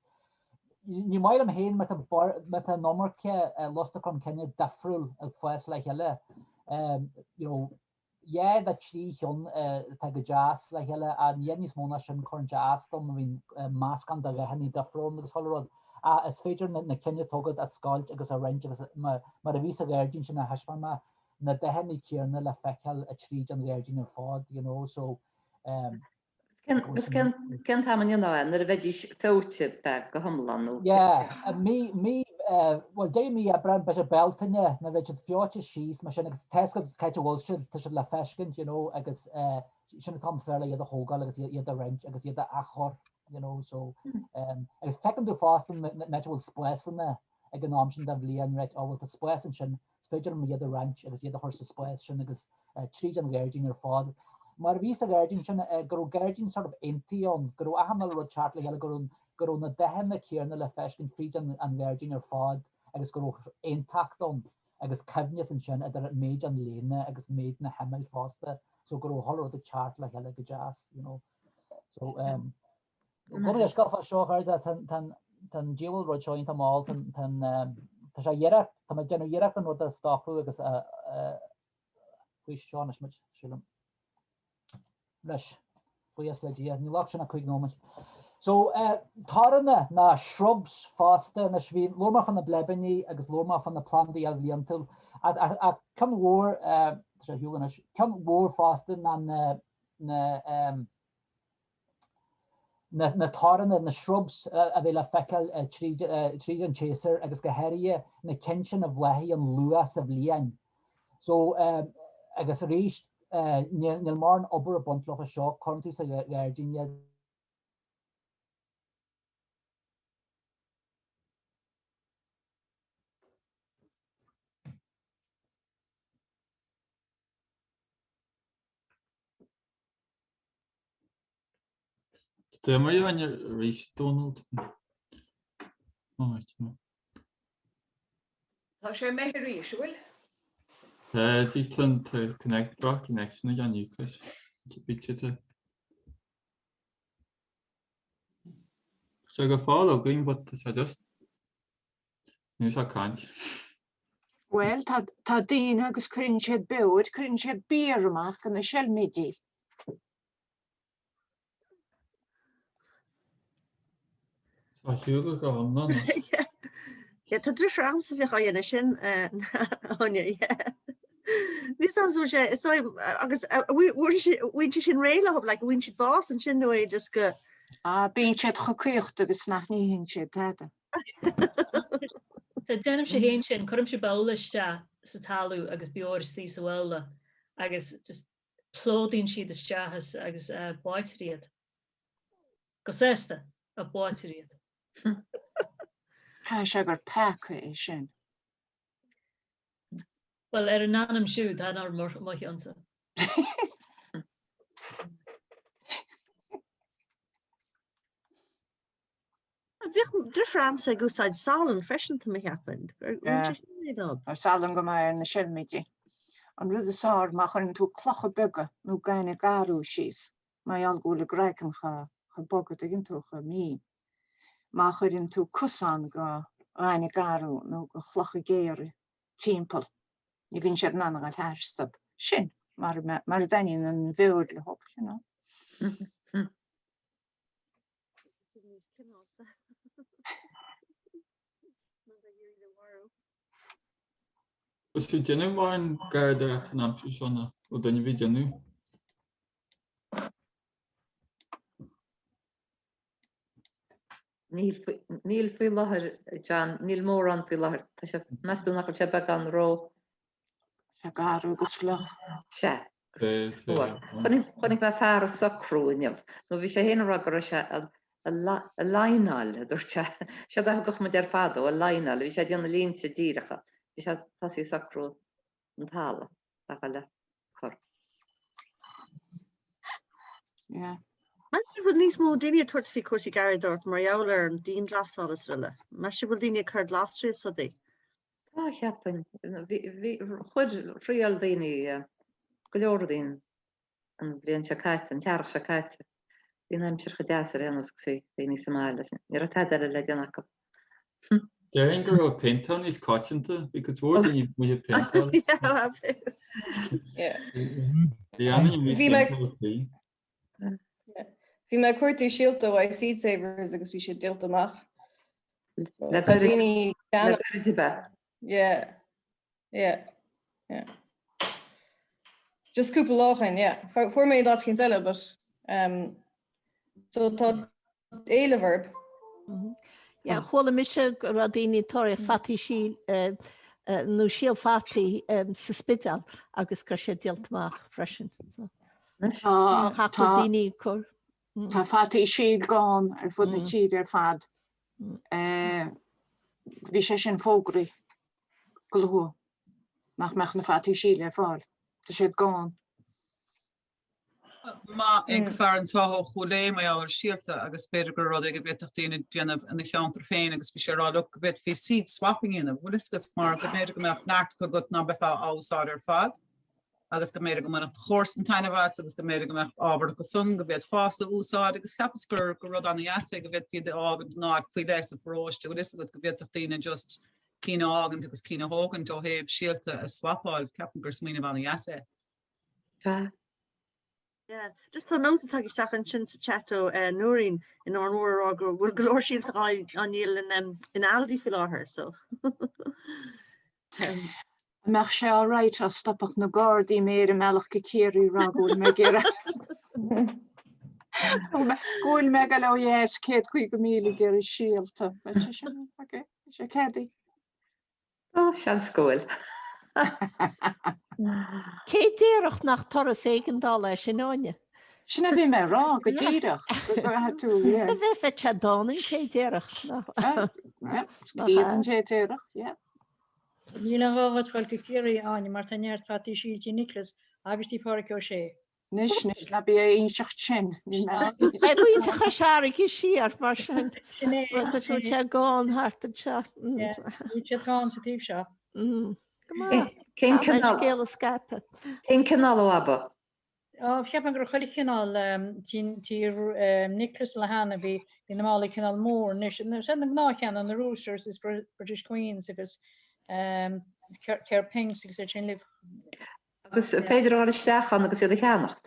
ní maith liom féin má tá, má tá an iomarca lus na Cromchinne difriúil ag fás le chéile. You know, 2 nó 3 cheann atá go deas le chéile ach ní níos mó ná sin cuireann sé as dom, bíonn meascán de dhathanna difriúil ann agus chuile rud. Ach is féidir na cinn atá agat a scoilt agus a roinnt agus mar a bhí sa ghairdín sin a thaispeáin mé, na dathanna céanna le feiceáil tríd an ghairdín ar fad, you know, so um, Agus cén cén t-am a ndéanfá é? Nuair a bheidís feoite beag go hiomlán nó? Yeah, mí, mí, bhuel, deireadh mí Aibreán, b'fhéidir Bealtaine, nuair a bheidh siad feoite síos mar sin agus tá a fhios agat cá háit a bhfuil siad, tá siad le feiscint, you know, agus sin an t-am is fearr le iad a thógáil agus iad a roinnt agus iad a athchur, you know, so, agus feiceann tú fosta an áit a bhfuil spásanna ag an am sin den bhliain, right, oh, bhuel, tá spás ansin, Is féidir liom iad a roinnt agus iad a chur sa spás sin agus tríd an ghairdín ar fad. Mar a bhí sa ghairdín sin, go raibh gairdín sort of aontaithe ann, go raibh achan uile rud teacht le chéile, go raibh, go raibh na dathanna céanna le feiscint fríd an an ghairdín ar fad agus go raibh aontacht ann agus coibhneas ansin idir méid an léana agus méid na himill fosta so go raibh chuile rud ag teacht le chéile go deas, you know. So, um, Gabh mo leithscéal fá seo, a chairde, tá an diabhal rud seo iontach mall, tá sé iarracht, tá mé ag déanamh iarracht an rud a stopadh agus a faoi seo anois muid, sílim. Leis, buíochas le Dia, ní locht sin ach 5 nóiméad. So, toranna ná shrubs fosta, anois bhí, labhair mé fá na bleibíní agus labhair mé fá na plandaí ilbhliantúil, ach ceann mhór, tá sé ar shiúl anois, ceann mhór fosta ná na, na, na toranna, na shrubs a bheidh le feiceáil tríd an tséasúr agus go háirithe na cinn sin a bhláthaíonn luath sa bhliain. So, agus arís, níl mórán obair ag baint leofa seo, cuireann tú sa ghairdín iad. Tá mé ann arís, Donald. Tá sé imithe arís, an bhfuil? Tá, bhí an connect, droch connection ag an Newcastle. Bhí tú. Tá go fóill againn, but tá sé just níl sé ag caint. Bhuel, tá, tá daoine agus cuireann siad beoir, cuireann siad bior amach go na seilmidí. Tá shiúl go hiomlán. Yeah, tá deirfiúr a'msa a bhíodh á dhéanamh sin, Áine, yeah. Níl 's a'm so sé, is dóigh, agus bhfuil sé sin réidh leo, like, bhfuil siad bás ansin nó é just go. Ah, bíonn siad chomh caochta agus nach n-itheann siad tada. Tá, déanaimse féin sin, cuirimse babhla isteach sa talamh agus beoir istigh sa bhabhla agus just plódaíonn siad isteach is agus báitear iad. Go sásta, ach báitear iad. Caithfidh sé gur peaca é sin. Bhuel, ar a n-anam siúd, tá an orm mo chionsa. Bhíodh deirfiúr a'msa ag úsáid salann freisin tá mé a cheapadh. Tá salann go maith ar na seilmidí. An rud is fearr má chuireann tú clocha beaga nó gaineamh garbh síos, mar gheall go bhfuil a gcraiceann chomh bog, an dtuigeann tú, chomh mín. Má chuireann tú cosán go ghaineamh garbh nó go chlocha géara timpeall, ní bhíonn siad in ann a ghabháil tharstu. Sin mar a dtaitníonn an bheoir leo, you know. Níos cineálta. Is tú déanamh mórán garraíodóireachta an aimsir seo nó bhfuil duine ar bith ag déanamh? Níl níl faoi láthair, John, níl mórán faoi láthair. Tá sé, meas tú nach bhfuil sé beagán ró? Sé garbh agus fliuch. Sea. Chonaic mé fear ag socrú inniu, nó bhí sé féin ag rá go raibh sé ag lineáil, a dúirt sé. Séard a thugadh muid air fadó, ag lineáil, bhí sé ag déanamh línte díreacha. Bhí sé ag tosaí ag socrú an talamh le dhul a cur. Yeah. Meas tú bhfuil níos mó daoine ag tabhairt faoi cúrsaí garraíodóireachta mar gheall ar an dianghlasáil is araile? Meas tú bhfuil daoine ag cur glasraí is rudaí? Tá, cheapfainn. Bhí, chuir, thriail daoine go leor rudaí an bhliain seo caite, an t-earrach seo caite. Bhí an aimsir chomh deas ar aon nós agus bhí daoine sa mbaile. Ní raibh tada eile le déanamh acu. Déarfainn go raibh péinteáil níos coitianta, bhí cuid mhór daoine amuigh ag péinteáil. Bhí an-daoine Bhí mé péinteáil faoi. Bhí mé ag cuartú síolta ó Seed Savers agus bhí siad díolta amach. Le Tá daoine le gairid ab ea? Yeah. Yeah. Yeah. Just cúpla lá ó shin, yeah. Fuair mé in áit éicint eile, but um, so tá éileamh orthu. Yeah, chuala mise go raibh daoine ag tóraíocht fataí síl eh, eh, nó síol fataí em, sa Spidéal agus go raibh sé díolta amach freisin. So, Tá tá tá daoine ag cur. tá fataí síl gann ar fud na tíre ar fad. Eh, Bhí sé sin fógraithe go luath nach mbeadh na fataí síl ar fáil. Tá siad gann. Maith ag fear anseo ó Chúil Aodha mar gheall ar síolta agus b'fhéidir gur rud é go bhféadfadh daoine déanamh ina cheantar féin agus bhí sé ag rá look go bhféadfaí seed swapping a dhéanamh, bhfuil fhios agat mar go mb'fhéidir go mbeadh neart acu agat ná beifeá á úsáid ar fad agus go mb'fhéidir go mbainfeadh do chomharsan taitneamh as agus go mb'fhéidir go mbeadh ábhar acu san go bhféadfása a úsáid agus cheapas gur gur rud ana-dheas é go bhféadfaí iad a fhágaint in áit faoi leith sa pharóiste, bhfuil fhios agat go bhféadfadh daoine just cinn a fhágaint agus cinn a thógaint ó thaobh síolta a swapáil, ceapaim gur smaoineamh ana-dheas é. Sea. Yeah. Just tá nóta tagtha isteach ansin sa chat ó eh, Nóirín in Árainn Mhór ag rá go bhfuil go leor síolta á á ndíol in, um, in Aldi faoi láthair, so. um, An mbeadh sé all right dá stopfadh na Gardaí mé ar an mbealach go Ciarraí ag rá go bhfuil mé ag iarraidh go bhfuil mé ag dul ó dheas 150 míle ag iarraidh síolta. Beidh sé sin okay. Sé ceadaí. Tá seans go bhfuil. Cé déarfadh nach turas éigeandála é sin, Áine? Sin a bhí mé a rá go díreach, go gcaithfidh tú, yeah. A bheith bheadh sé dána an té déarfadh. Iad an té déarfadh, yeah. Níl aon ghá dhuit dhul go Ciarraí, a Áine, mar tá neart fataí síl tí Nicholas agus tí Phádraic Ó Sé. Anois, anois, ná bí ag inseacht sin. Níl mé. Beidh roinnt a Chois Fharraige siar mar sin. Sin é. Tá sé sé gann thart anseo. Yeah, Níl siad gann sa taobh seo. Go maith. Cén Tá cineál scéal a scaipeadh. Cén cineál ó aba? Ó, cheapfainn go raibh chuile chineál tí tí Nicholas Lehane bhí bhí na málaí cineál mór anois. Na na gnáthcheanna, na Roosters is British Queens agus Kerr Pinks agus iad sin libh. Agus féidir a dhul isteach ann agus iad a cheannacht?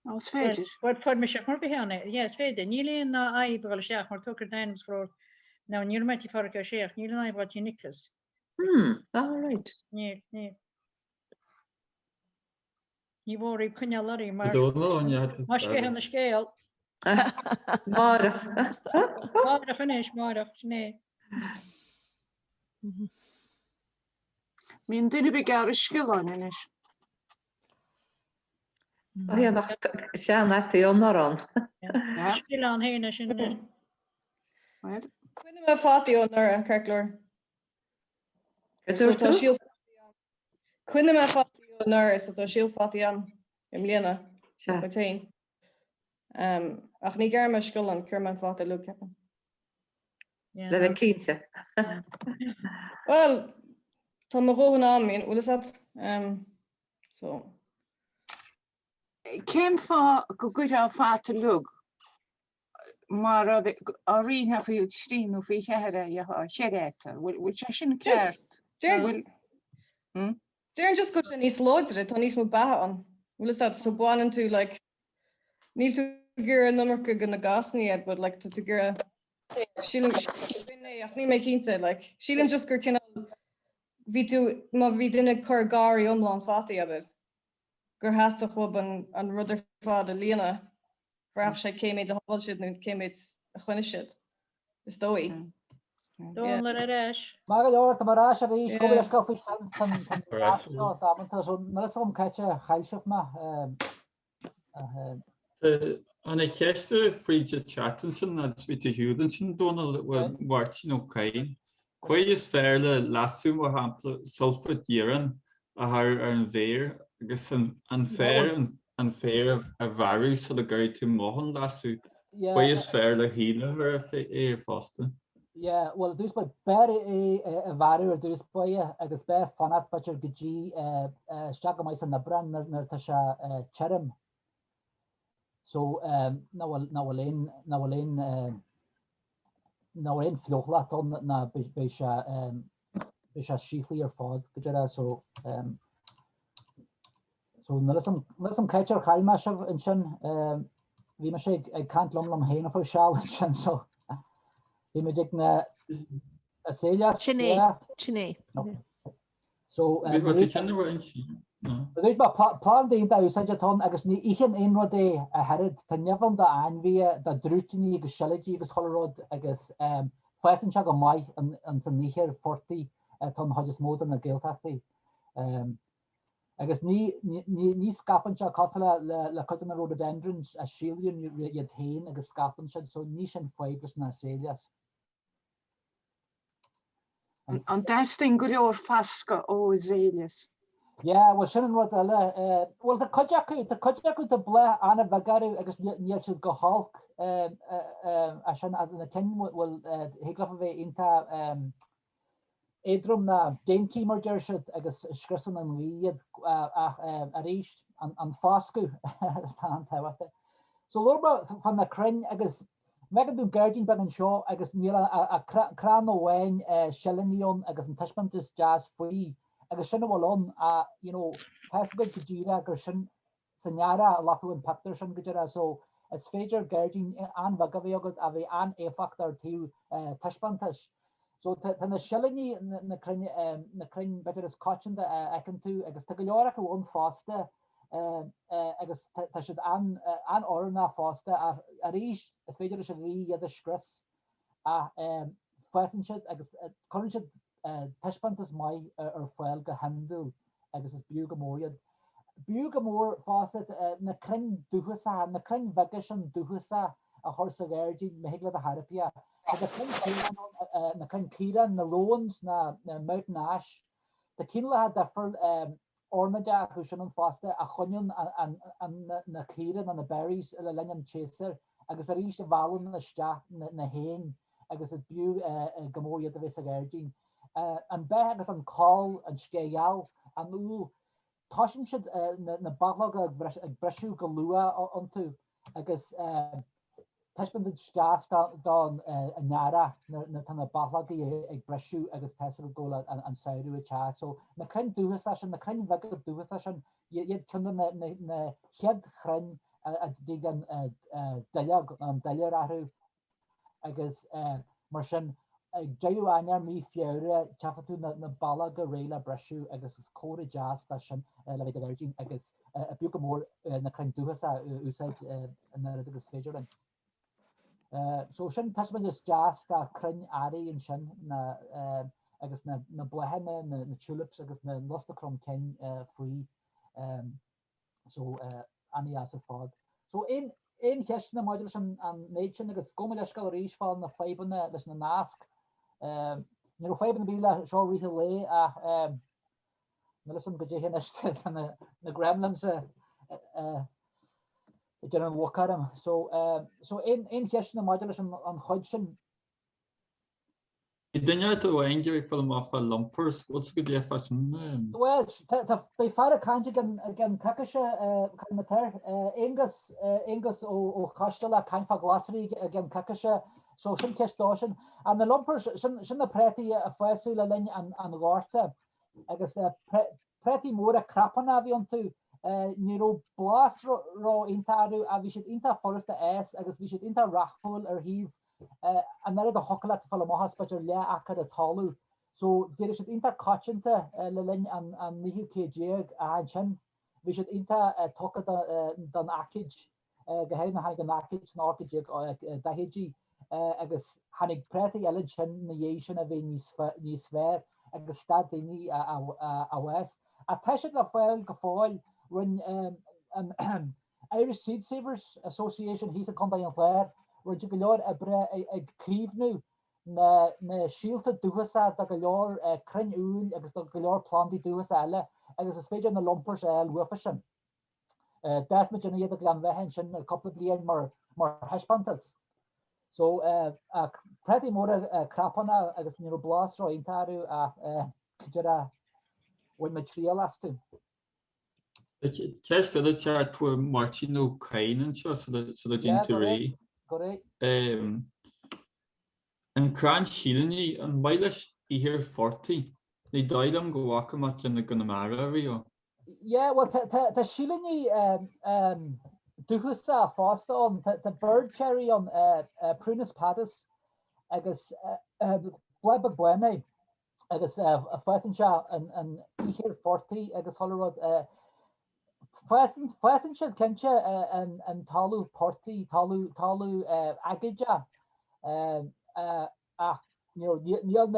Ó, is féidir. Bhuel, fuair mise mar bhí ann é. Yeah, is féidir. Níl aon fhadhb a dhul isteach mar tógtar d'ainm is go leor. Now, ní raibh mé tí Phádraic Ó Sé ach níl aon fhadhb a dhul tí Nicholas. Hmm, all right. Níl, níl. Ní mhór í coinneáil uirthi mar Má scéal na scéal. Máireach. Máireach anois, máireach, sin é. Mbíonn duine ar bith ag gearradh sciolláin anois. Tá nach seanfhataí ón anuraidh. Sciolláin féin é sin. Choinnigh mé fataí ó anuraidh, ceart go leor. Dúirt tú? Choinnigh mé fataí ó anuraidh, so tá síol fataí agam i mbliana. Go féin. Ach ní ghearrfaidh mé sciolláin, cuirfidh mé an fata uilig, ceapaim. Le bheith cinnte. Bhuel, tá mo dhóthain a'm, bhfuil fhios a'd? So. Cén fáth go gcuirfeá fata uilig mar a á roinnfeá faoi thrí nó faoi cheathair é, gheofá cheithre fhata? Bhfuil sé sin ceart? Bhfuil. Déarfainn just go bhfuil sé níos láidre, tá níos mó beatha ann. Bhfuil fhios a'd, so baineann tú like, níl tú ag iarraidh an iomarca de na gasanna a fháil, but like tá tú ag iarraidh, sílim, sin é, ach níl mé cinnte, like, sílim just gur cineál, bhí tú, má bhí duine ag cur garraí iomlán fataí, abair, gur theastaigh uathub an, an rud ar fad a líonadh, bhraithfeadh sé cé méid a shábháil siad nó cé méid a choinnigh siad. Is dóigh. Dónal ar ais. Maith go leor, tá mé ar ais arís, gabh mo leithscéal faoi sin, san nasc seo damanta, so níl fhios agam cá háit a chaill sibh mé. An ceist fríd an chat ansin agus bhí tú shiúl ansin Dónal ó Mháirtín Ó Cadhain. Caoi is fearr le leasú mar shampla sulfáit iarainn a chur ar an bhféar agus an féar an féar a bhearradh sula gcuirfidh tú amach an leasú. Caoi is fearr le haoile a chur air fosta. Yeah, bhuel, ar dtús báire, b'fhearr é a bhearradh ar dtús báire agus b'fhearr fanacht b'fhéidir go dtí isteach go maith san Aibreán nuair atá sé tirim. So, nach bhfuil, nach bhfuil aon, nach bhfuil aon, nach bhfuil aon fliuchlacht ann ná beidh sé, beidh sé síothlaithe ar fad go deireadh. So, so níl fhios agam, níl fhios agam cá háit ar chaill mé sibh ansin. Bhí mise ag, ag caint liom liom féin ar feadh seal ansin so bhí muid ag na azaleas. Sin é, sin é. So, Bhí tú ceann a roinnt Dúirt mé, planda iontach úsáideach atá ann agus ní itheann aon rud é ach oiread. Tá nimh ann d'ainmhithe, do dhrúitíní agus seilidí agus chuile rud agus fásann sé go maith ins an ithir phortaigh atá an chuid is mó de na Gaeltachtaí. Agus ní ní scaipeann sé cosúil le le cuid de na rhododendrons a síolraíonn iad féin agus scaipeann siad so ní sin fadhb leis na azaleas. An dteastaíonn go leor fascadh ó azaleas? Yeah, bhuel sin an rud eile. Bhuel tá cuid acu, tá cuid acu tá bláth an-bheag orthu agus níl siad go holc as sin na cinn bhfuil thig leofa bheith iontach éadrom ná dainty mar deir siad agus scriosann an ghaoth iad ach arís an foscadh atá an-tábhachtach. So labhair mé fá na crainn agus Feiceann tú gairdín beag anseo agus níl ach crann amháin silíní ann agus an taispeántas deas faoi agus sin a bhfuil ann ach you know tá fhios agat go díreach gur sin san earrach a glacadh an pictiúr sin go díreach so is féidir gairdín an-bheag a bheith agat a bheith an-éifeachtach ar taobh taispeántais. So tá na silíní na crainn na crainn b'fhéidir is coitianta a fheiceann tú agus tá go leor acu ann fosta agus tá siad an-oiriúnach fosta ach arís is féidir leis an ghaoth iad a scrios ach fásann siad agus cuireann siad taispeántas maith ar fáil go hiondúil agus is b'fhiú go mór iad. B'fhiú go mór fosta na crainn dúchasacha, na crainn bheaga sin dúchasacha a chur sa ghairdín má thig leat a thairpeadh. Tá na crainn caoráin ann, na crainn caoráin, na rowans, na mountain ash, tá cineálacha difriúil ornáideach acu sin ann fosta a choinníonn na caora nó na berries le linn an tséasúir agus arís a mheallann isteach na héin agus is b'fhiú go mór iad a bheith sa ghairdín. An beith agus an coll, an sceith gheal, an úll, toisíonn siad na bachlóga ag briseadh go luath iontu agus Taispeántas deas don earrach nuair atá na bachlógaí ag briseadh agus tá fhios agat go bhfuil an samhradh ag teacht. So na crainn dúchasacha sin, na crainn bheaga dúchasacha sin, iad ceann de na chéad chrainn a dtig an duilleog, an duilliúr orthu agus mar sin ag deireadh Eanáir, mí Feabhra, tchífidh tú na bachlóga réidh le briseadh agus is comhartha deas de sin le bheith i do ghairdín agus b'fhiú go mór na crainn dúchasacha a úsáid an oiread agus is féidir linn. So sin taispeántas deas de chrainn earraigh ansin na agus na na bláthanna, na na tulips agus na lus na crom cinn faoi. So an-dheas ar fad. So aon aon cheisteanna maidir leis an an méid sin agus gabh mo leithscéal arís fá na fadhbanna leis na nasc. Ní raibh fadhbanna ar bith le seo i rith an lae ach Níl fhios agam goidé anois tá na gremlins ag déanamh an mhuc orm. So so aon aon cheisteanna maidir leis an an chuid sin? Bhí duine amháin ag iarraidh fáil amach fá lumpers, bhfuil fhios agat goidé fá sin? Bhuel, tá beidh fear ag caint ag an ag an coicíse Coimatair, Aonghus Aonghus ó ó Choisteala ag caint fá ghlasraí ag an coicíse, so sin ceist dó sin. Ach na lumpers, sin sin na préataí a fásadh le linn an an Ghorta. Agus préataí móra cnapánacha a bhí iontu. Ní raibh blas ró-iontach orthu ach bhí siad iontach furasta a fhás agus bhí siad iontach rathúil ar thaobh an oiread a thiocfadh leat fáil amach as b'fhéidir leath acre talamh. So d'éirigh siad iontach coitianta le linn an naoú céad déag ach ansin bhí siad iontach tugtha don aicíd, go háirithe nuair a tháinig an aicíd sna 1840idí. Agus tháinig prátaí eile ansin ina dhiaidh sin a bhí níos fearr agus stad daoine á bhfás. Ach tá siad le fáil go fóill. Rinne an Irish Seed Savers Association thíos i gContae an Chláir, rinne siad go leor oibre ag caomhnú na síolta dúchasacha do go leor crainn úill agus do go leor plandaí dúchasacha eile agus is féidir na lumpers a fháil uafa sin. D'fhás muid iad i Gleann Bheatha ansin cúpla bliain mar thaispeántas. So, prátaí móra crapánacha agus ní raibh blas ró-iontach orthu ach go díreach bhain muid triail astu. Ceist eile teacht uaidh Máirtín Ó Cadhain anseo sula dtéann tú ar aghaidh. Go réidh. An crann silíní, an maith leis ithir phortaigh? Ní dóigh liom go bhfaca mé ceann i gConamara riamh. Yeah, bhuel tá silíní dúchasacha fosta ann. Tá bird cherry ann, Prunus padus, agus bláth beag bán é. agus fásann sé in ithir phortaigh agus chuile rud. Fásann siad cinnte in talamh portaigh, talamh aigéadach ach níl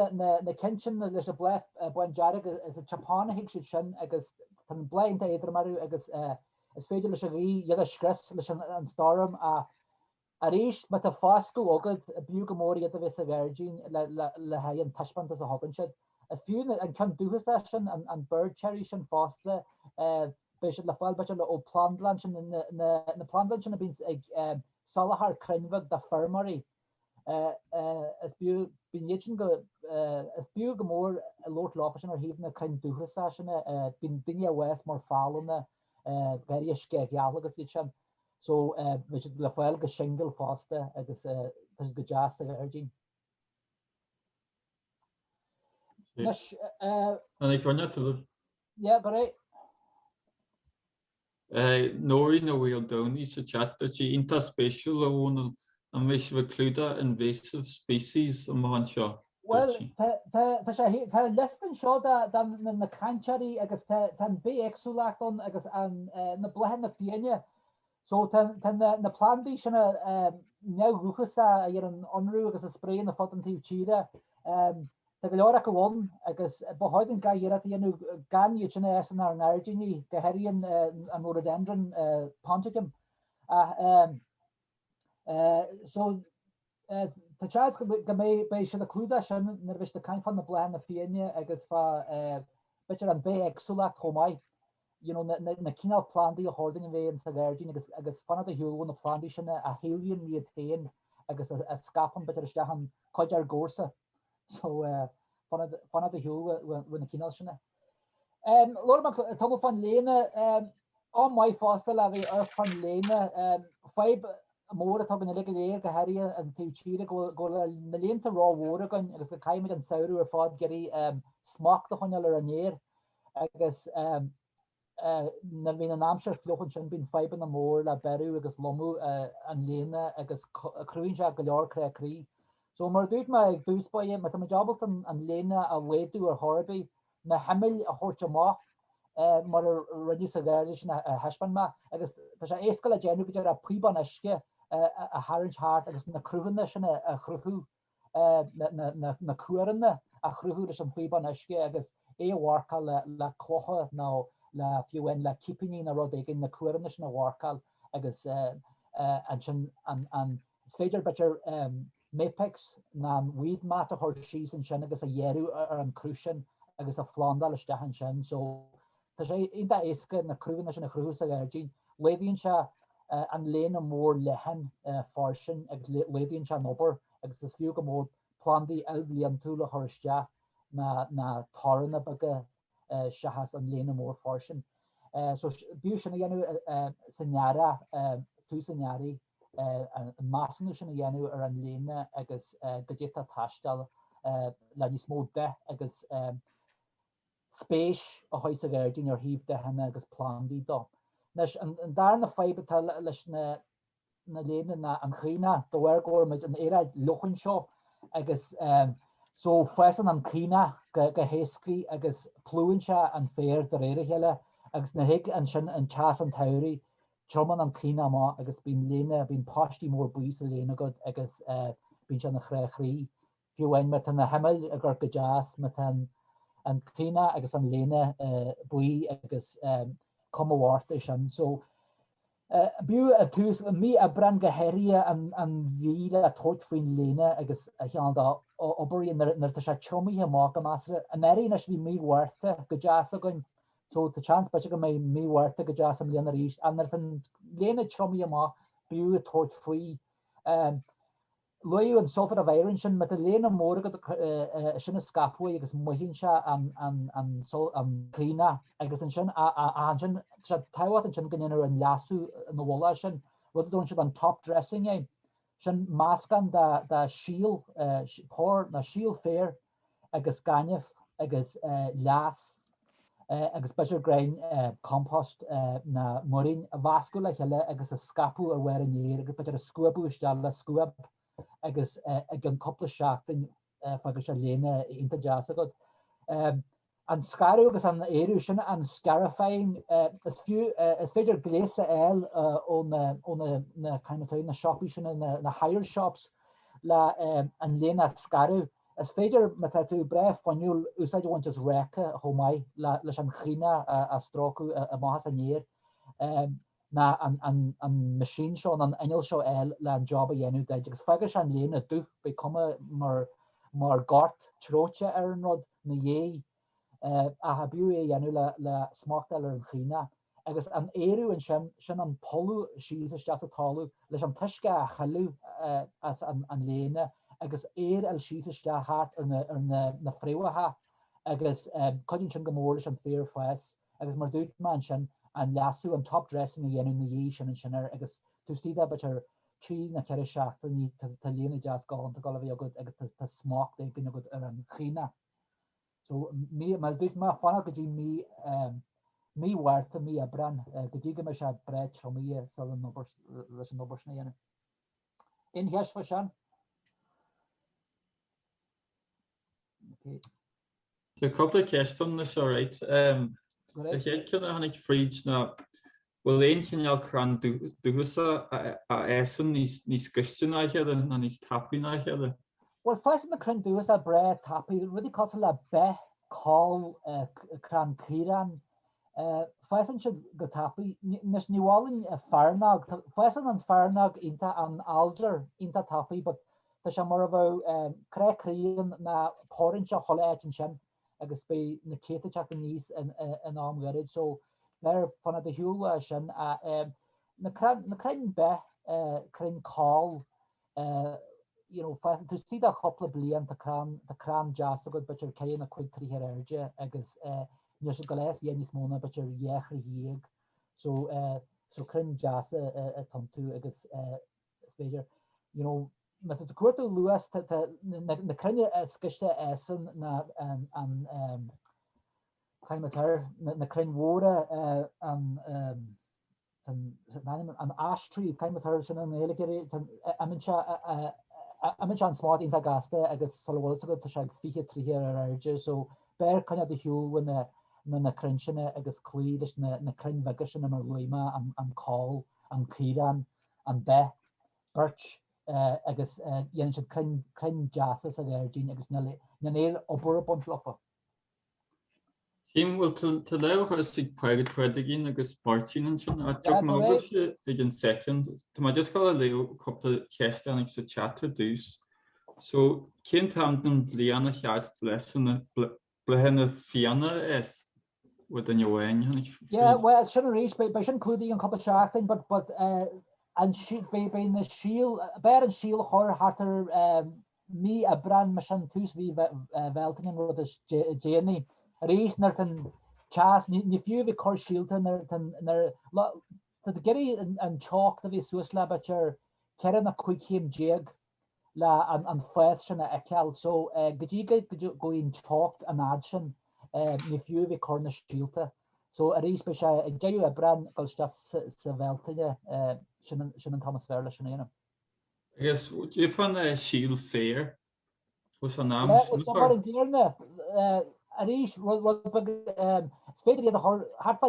na cinn sin leis an bláth bándearg, is sa tSeapáin a thig siad sin agus tá an bláth iontach éadrom orthu agus is féidir leis an ghaoth iad a scrios leis an stoirm ach Arís, má tá foscadh agat, b'fhiú go mór iad a bheith sa ghairdín le haghaidh an taispeántas a thugann siad. Is fiú an ceann dúchasach sin, an bird cherry sin fosta, beidh siad le fáil b'fhéidir ó plandlann sin, na plandlann sin a bhíonns ag soláthar crainn bheag do feirmeoirí. Is b'fhiú, bíonn iad sin go, is b'fhiú go mór labhairt leofa sin ar thaobh na crainn dúchasacha sin, bíonn daoine á bhfás mar phailme, garraithe sceith gheal agus iad sin. So beidh siad le fáil go singil fosta agus tá siad go deas sa ghairdín. Anois An ag rinne tú? Yeah, go réidh. Nóirín Ó Mhaoldomhnaigh sa chat dúirt sí iontach spéisiúil a Dhónaill, an mbeidh sibh ag clúdach invasive species amach anseo? Bhuel, tá sé, tá liosta anseo de na cainteoirí agus tá an bithéagsúlacht ann agus na bláthanna fiáine. So tá na plandaí sin neamhdhúchasacha a dhéanann ionradh agus a spréann ar fud an taobh tíre. Tá go leor acu ann agus ba chóir dúinn gach iarracht a dhéanamh gan iad sin a fhás inár ngairdíní, go háirithe an rhododendron ponticum. Ach so Tá seans go mbeidh beidh siad ag clúdach sin nuair a bheidh siad ag caint fá na bláthanna fiáine agus fá b'fhéidir an bithéagsúlacht chomh maith. You know, na, na, na cineál plandaí a chóir dúinn a bheith in sa ghairdín agus, agus fanacht ar shiúl ó na plandaí sin a shaolaíonn iad féin agus a, a scaipeann b'fhéidir isteach in cuid ár gcomharsa. So, fanacht, fanacht ar shiúl ó na cineál sin. Labhair mé tamall fán léine, am maith fosta le bheith ag amharc fán léine. Fadhb mór atá againn uilig go léir, go háirithe an taobh tíre, go bhfuil na léinte rómhór againn agus go gcaithfimid an samhradh ar fad ag iarraidh smacht a choinneáil ar an fhéar agus nuair a bhíonn an aimsir fliuch ansin bíonn fadhbanna mór le bearradh agus lomadh an léine agus cruthaíonn sé go leor crá croí. So mar a dúirt mé ag dtús báire, má tá muid ábalta an léine a laghdú ar chor ar bith, na himill a thabhairt amach mar a rinneadh sa ghairdeas sin a thaispeáin mé agus tá sé éasca le déanamh go díreach píobán uisce a tharraingt thart agus na cruthanna sin a chruthú, na cuaranna a chruthú leis an phíobán uisce agus é a mharcáil le clocha nó le fiú amháin le cipíní nó rud éigin, na cuaranna sin a mharcáil agus ansin an Is féidir b'fhéidir Mapex nó an weed mat a chur síos ansin agus a ghearradh ar an cruth sin agus a phlandáil isteach ansin. So tá sé iontach éasca na cruthanna sin a chruthú sa ghairdín. Laghdaíonn sé an léine mór leathan fairsing agus laghdaíonn sé an obair agus is fiú go mór plandaí ilbhliantúla a chur isteach ná toranna beaga seachas an léine mór fairsing. So b'fhiú sin a dhéanamh san earrach, tús an earraigh. an measúnú sin a dhéanamh ar an léine agus goidé atá ag teastáil le níos mó dath agus spéis a chur sa ghairdín ar thaobh dathanna agus plandaí dó. Anois, an darna fadhb atá leis na na léine ná an caonach, de bharr go bhfuil muid in aeráid fhliuch anseo agus so fásann an caonach go héascaí agus plúann sé an féar de réir a chéile agus nuair a thig ansin an teas an tsamhraidh Triomaíonn an caonach amach agus bíonn léine, bíonn paistí mór buí sa léine agat agus. bíonn sé ina chrá chroí. Fiú amháin má tá na himill ag amharc go deas, má tá an caonach agus an léine buí agus cuma mhórta é sin. So b'fhiú ag tús mí Aibreán go háirithe an mhí le tabhairt faoin léine agus a chineál de obair nuair atá sé triomaithe amach go measartha. Anuraidh anois bhí mí Mhárta go deas againn so tá seans b'fhéidir go mbeidh mí Mhárta go deas i mbliana arís. Ach nuair atá an léine triomaithe amach b'fhiú tabhairt faoi. Luaíodh an sulphate of iron sin, má tá léine mór agat sin a scaipeadh agus mothaíonn sé an caonach agus ansin ansin tá sé tábhachtach ansin go ndéanfar an leasú ina mhullach sin, rud a dtugann siad an top dressing air, sin meascán de shíol, por nó síol féir agus gaineamh agus leas agus b'fhéidir gráin compost ná muirín a mheascadh le chéile agus a scaipeadh ar bharr an fhéir agus b'fhéidir a scuabadh isteach le scuab agus i gcionn cúpla seachtain fágfaidh sé léine iontach deas agat. An scaradh agus an aerú, sin an scarifying, is fiú, is féidir gléas a fháil ó na, ó na, na, na siopaí sin, na hire shops le an léine a scaradh. Is féidir, má tá tú breá fuinniúil, úsáid a bhaint as ráca chomh maith leis an chaonach a stróiceadh amach as an fhéar, ná an machine seo, nó an inneall seo a fháil le an job a dhéanamh duit. Agus fágfaidh sé an léine dubh, beidh cuma mar gort treoite ar an rud 'na dhiaidh. Ach b'fhiú é a dhéanamh le smacht a fháil ar an chaonach. Agus an aerú ansin, sin an polladh síos isteach sa talamh leis an t-uisce a shileadh as an léine agus aer a fháil síos isteach thart ar na fréamhacha agus cuidíonn sin go mór leis an féar fás agus mar dúirt mé ansin an leasú, an top dressing a dhéanamh 'na dhiaidh sin ansin air agus taobh istigh de b'fhéidir trí nó ceithre seachtainí tá léine deas galánta ag dul a bheith agat agus tá smacht éigin agat ar an chaonach. So, mí, mar a dúirt mé, fanacht go dtí mí, mí Mhárta, mí Aibreán, go dtí go mbeidh sé breá triomaithe sula an obair, leis an obair sin a dhéanamh. Aon cheist fá sin? Okay. Tá cúpla ceist ann anois, alright. Um, An chéad ceann a tháinig fríd ná bhfuil aon chineál crann dúchasach a fhásann níos gaiste ná a chéile nó níos tapaí ná a chéile? Bhuel, fásann na crainn dúchasacha breá tapaí, rudaí cosúil le beith, coll, crann caorán, fásann siad go tapaí. Anois ní mholfainn fearnóg, fásann an fearnóg iontach, an alder iontach tapaí but tá sé mar a bheadh crá croí ann ná pórainte chuile áit ansin. agus beidh na céadta ag teacht aníos in am ghairid so b'fhearr fanacht ar shiúl uaidh sin. Na crainn beith, crainn coll, you know taobh istigh de chúpla bliain tá crann, tá crann deas agat b'fhéidir ceithre nó cúig troithe ar airde agus níl sé ag dul a fhás a dhath níos mó ná b'fhéidir dhá throigh dhéag so so crainn deasa atá iontu agus is féidir, you know, má tá tú ag cuartú luas, tá na crainn is gaiste a fhásann ná an, an, caithfidh mé tar, na crainn mhóra, an, an, an ash tree, caithfidh mé tar sin i nGaeilge, imíonn sé, imíonn sé an smacht iontach gasta agus sula bhfuil fhios agat tá sé ag 20 troithe ar airde, so b'fhearr coinneáil ar shiúl uaidh na, na crainn sin agus cloí leis na, na crainn bheaga sin mar a luaigh mé, an, an coll, an caorán, an beith, birch, agus dhéanann siad crainn, crainn deasa sa ghairdín agus níl aon obair ag baint leofa. Cím, bhuel tá tá lámh curtha ag Pádraig Pádraigín agus Máirtín ansin ach tiocfaidh mé chugaibhse i gcionn soicind. Tá mé just ag gabháil a léamh cúpla ceist a tháinig sa chat ar dtús. So, cén t-am den bhliain ar cheart blasanna, bláthanna fiáine a fhás? Ó duine amháin a tháinig fríd. Yeah, well, sin arís, beidh sin clúdaithe i gceann cúpla seachtain, but, but, eh, an sí, beidh, beidh na síol, b'fhearr an síol a chur thart ar, eh, mí Aibreán, mar sin, tús mhí Bhealtaine an rud is déanaí. Arís, nuair atá an teas, ní, ní fiú a bheith ag cur síolta nuair atá an, nuair, tá tú ag iarraidh an teocht a bheith suas le b'fhéidir 14 nó 15 chéim le an fás sin a fheiceáil. So go dtí go dtí an teocht an fhad sin ní fiú a bheith ag cur na síolta. So arís beidh sé ag deireadh Aibreán dul isteach sa Bhealtaine sin an t-am is fearr leis sin a dhéanamh. Agus cad fán síol féir Bhfuil sé in am sin a chur? Mar an gcéanna arís rud beag is féidir iad a chur thart fá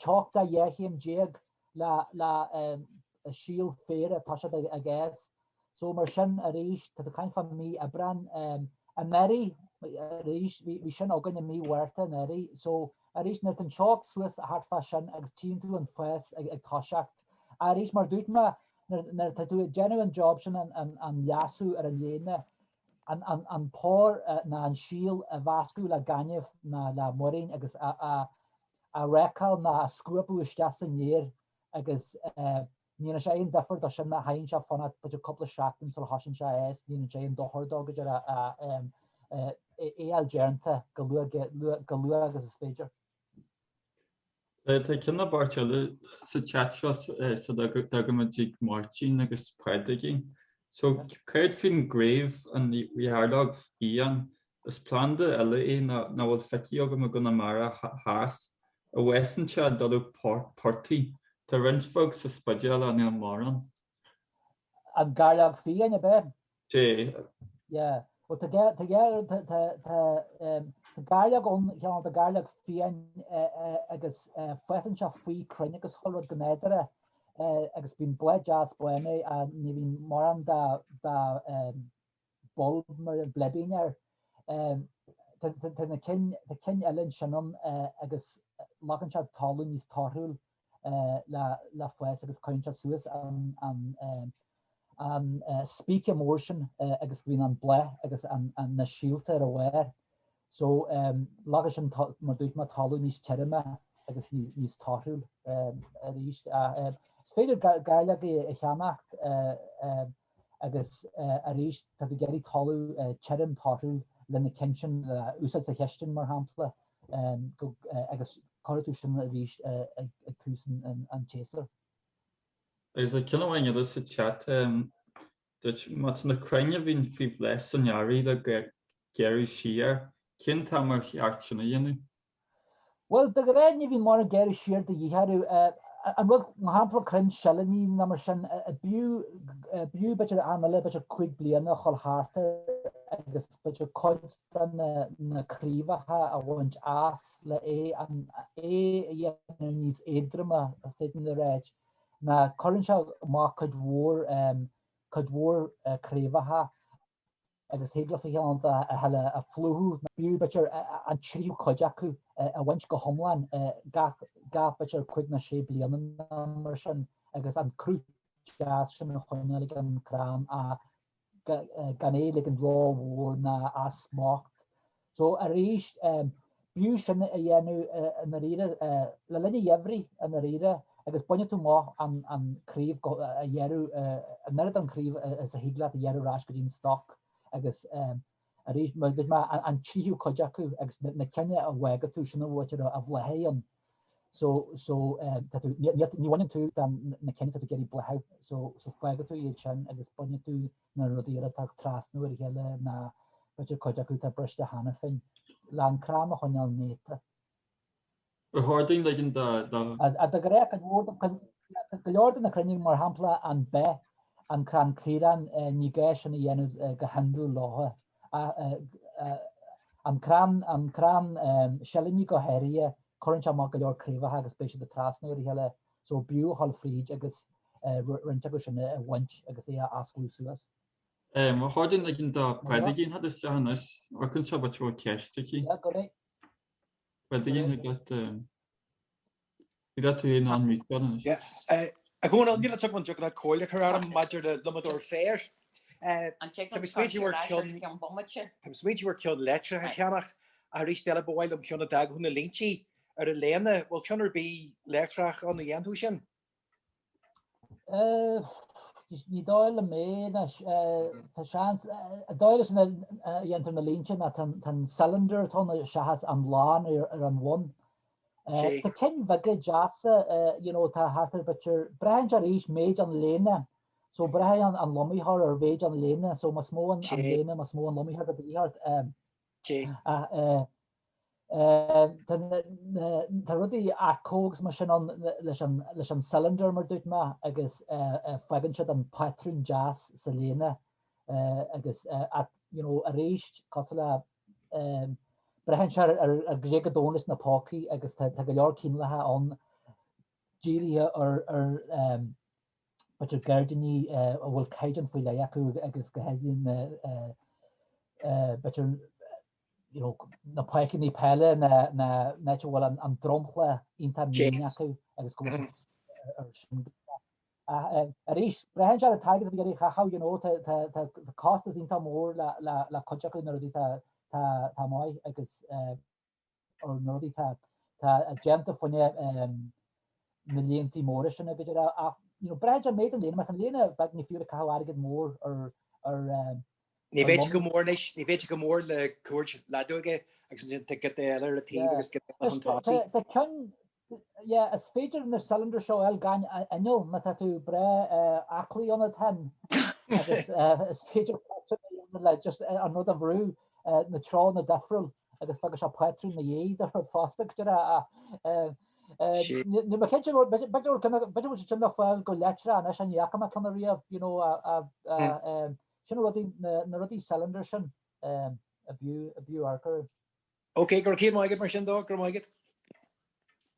teocht de 12 chéim le le síol féir atá siad ag fhás. So mar sin arís, tá tú ag caint fá mí Aibreán, anuraidh arís, bhí sin againn i mí Mhárta anuraidh. So arís nuair atá an teocht suas thart fá sin agus tchíonn tú an fás ag toiseacht. Arís mar dúirt mé, nuair atá tú ag déanamh an job sin an leasú ar an léine, an pár ná an síol a mheascadh le gaineamh ná le muirín agus a rácáil ná a scuabadh isteach san fhéar agus Ní dhéanann sé aon difear dó sin má théann sé fanacht b'fhéidir cúpla seachtain sula thosaíonn sé a fhás, ní dhéanann sé aon dochar dó go deireadh é a fháil déanta go luath go luath agus is féidir. Tá ceann abairt eile sa chat seo sula dtagaimid chuig Máirtín agus Pádraigín. So céard faoin gcraobh an ghairleog fhiáin? Is planda eile é nach bhfuil feicthe agam i gConamara Theas. An bhfásann sé i dtalamh portaigh. Tá roinnt bheag sa Spidéal ach níl mórán. An gairleog fiáin, ab ea? Sea. Yeah. Bhuel tá tá tá tá tá tá gairleog ann, cineál de gairleog fiáin agus fásann sé faoi crainn agus chuile rud go nádúrtha agus bíonn bláth deas bán air ach ní bhíonn mórán de de bulb mar bleibín air. Tá na cinn, tá cinn eile ansin ann agus glacann sé talamh níos torthúil le le fás agus cuireann sé suas an an an spíce mór sin agus bíonn an bláth agus an na síolta ar a bharr. So glacann sin mar dúirt mé talamh níos tirime agus níos torthúil arís. Is féidir gairleogaí a cheannacht Agus arís, tá tú ag iarraidh talamh tirim torthúil le na cinn sin le úsáid sa chistin, mar shampla, agus cuirfidh tú sin arís ag tús an tséasúir. Agus tá ceann amháin eile sa chat duit, má tá na crainn a bhíonn faoi bhláth san earraigh le gearradh siar, cén t-am ar cheart sin a dhéanamh? Bhuel, de ghnáth ní bhíonn mórán gearradh siar de dhíth orthu. An rud, mar shampla, crainn silíní nó mar sin, b'fhiú, b'fhiú b'fhéidir am eile, b'fhéidir 5 bliana a dhul thart air agus b'fhéidir cuid de na, na craobhacha a bhaint as le é, an, é a dhéanamh níos éadroime, is féidir linn a ráit. Ná cuireann sé amach cuid mhór, cuid mhór craobhacha. agus thig leofa cineál de a thuilleadh a phlúchadh, b'fhiú b'fhéidir an tríú cuid acu a bhaint go hiomlán gach gach b'fhéidir cúig nó sé bliana nó mar sin agus an cruth deas sin a choinneáil ag an crann ach gan é a ligean rómhór ná as smacht. So arís, b'fhiú sin a dhéanamh i ndáiríre, le linn an gheimhridh i ndáiríre, agus bainfidh tú amach an craobh a ghearradh, an oiread den chraobh is a thig leat a ghearradh ar ais go dtí an stoc agus arís, mar a dúirt mé, an tríú cuid acu agus na cinn a bhfágfaidh tú, sin a bhfaightear a bhláthaigh ann. So, so, tá tú, ní bhaineann tú na cinn atá tú ag iarraidh bláthú, so, so fágfaidh tú iad sin agus bainfidh tú na rudaí eile atá ag trasnú ar a chéile ná b'fhéidir cuid acu atá briste cheana féin, le an crann a choinneáil néata. Ar chóir dúinn ligean do. De ghnáth, cuid mhór de, go leor de na crainn, mar shampla an beith, an crann caoráin, ní gá sin a dhéanamh go hiondúil leo. An crann, an crann silíní go háirithe, cuireann sé amach go leor craobhacha agus beidh siad ag trasnú ar a chéile so b'fhiú a dhul fríd agus roinnt acu sin a bhaint agus é a osclú suas. Ar chóir dúinn ligean do Phádraigín theacht isteach anois? Amharcann sé b'fhéidir go bhfuil ceist aici. Yeah, go raibh. Pádraigín, thig leat thig leat tú féin a unmute-áil anois. Yeah. A Dhónaill, níl a fhios agam an dtiocfadh leat comhairle a chur orm maidir le lomadóir féir. An dtig Tá liom mé smaointiú ar ar ceann ceann bomaite? Tá mé smaointiú ar ceann leictreach a cheannacht ach arís eile ba mhaith liom ceann a d'fhágfadh na líntí ar an léine. Bhfuil ceann ar bith leictreach ann a dhéanfadh sin? Ní dóigh liom é anois. Tá seans, an dóigh leis a dhéantar na línte ná tá an cylinder atá ann seachas an lann ar an bhun. Tá cinn bheaga deasa, you know, tá thart ar b'fhéidir, braitheann sé arís méid an léine. So braitheann an lomaitheoir ar mhéid an léine, so más mó an léine, más mó an lomaitheoir atá de dhíth ort. Tá rudaí ATCO agus mar sin ann leis an leis an cylinder mar dúirt mé agus fágann siad an patrún deas sa léine agus you know arís cosúil le braitheann sé ar ar goidé chomh domhain leis na pócaí agus tá go leor cineálacha ann dírithe ar ar. B'fhéidir gairdíní a bhfuil caighdeán faoi leith acu agus go háirithe na b'fhéidir you know na páirceanna peile na na áit a bhfuil an dromchla iontach mín acu agus go bhfuil ar sin. Arís, braitheann sé ar an t-airgead atá ag iarraidh a chaitheamh, you know, tá tá tá costas iontach mór le le le cuid acu na rudaí tá tá tá maith agus ar na rudaí tá déanta fá choinne na líontaí móra sin b'fhéidir ach you know braitheann sé ar méid an léine, má tá an léine beag ní fiú le caitheamh airgead mór ar ar Ní bheidh go mór anois, ní bheidh go mór le cuairt leadóige agus ansin tá giota eile ar an taobh agus giota eile chun tosaigh. Tá ceann, yeah, is féidir na cylinder seo a fháil gan inneall má tá tú breá aclaí ionat féin agus is féidir patrún a dhéanamh le just an rud a bhrú na treonna difriúil. agus fágfaidh sé pátrún na dhiaidh do rud fosta go deireadh Níl mé cinnte b'fhéidir go bhfuil sé sin le fáil go leictreach anois ní fhaca mé ceann ariamh you know sin na rudaí na rudaí cylinder sin a b'fhiú a b'fhiú amharc orthu. Ok, go raibh céad maith agat mar sin dó, go raibh maith agat.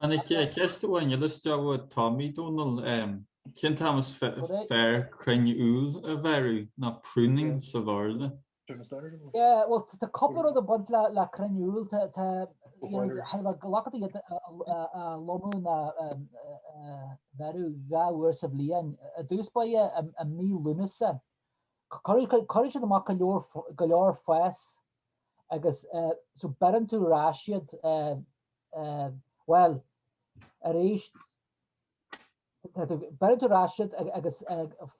Tháinig ceist amháin eile isteach ó Tommy Dónal, cén t-am is fearr crainn úll a bhearradh, nó pruning sa Bhéarla? Yeah, well tá cúpla rud ag baint le le crainn úll, tá tá you know chaitheamh a ghlacadh iad a lomadh nó a bhearradh dhá uair sa bhliain. I dtús báire i mí Lúnasa, cuirfidh siad amach go leor go leor fás agus so beireann tú ar ais iad bhuel arís Beireann tú ar ais iad agus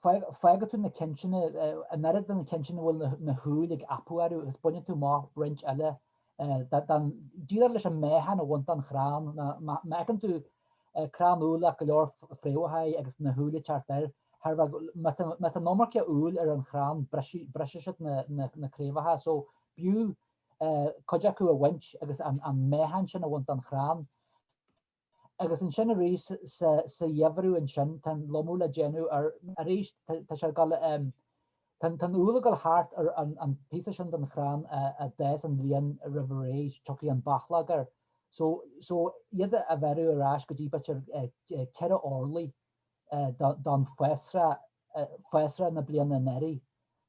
fágann tú na cinn sin, an oiread de na cinn sin a bhfuil na húill ag apadh orthu agus baineann tú amach roinnt eile den, díreach leis an meáchan a bhaint den chrann. Má fheiceann tú crann úll le go leor fréamhacha agus na húill ag teacht air, má tá an iomarca úll ar an chrann brisfidh siad na craobhacha so b'fhiú cuid acu a bhaint agus an meáchan sin a bhaint den chrann. Agus ansin arís sa gheimhreadh ansin, tá an lomadh le déanamh ar, arís, tá sé ag dul, tá an úll ag dul thart ar an píosa sin den chrann a d'fhás an bhliain roimh ré, tiocfaidh an bachlóg air. So, so iad a bhearradh ar ais go dtí b'fhéidir 4 orlaí don fásra, fásra na bliana anuraidh.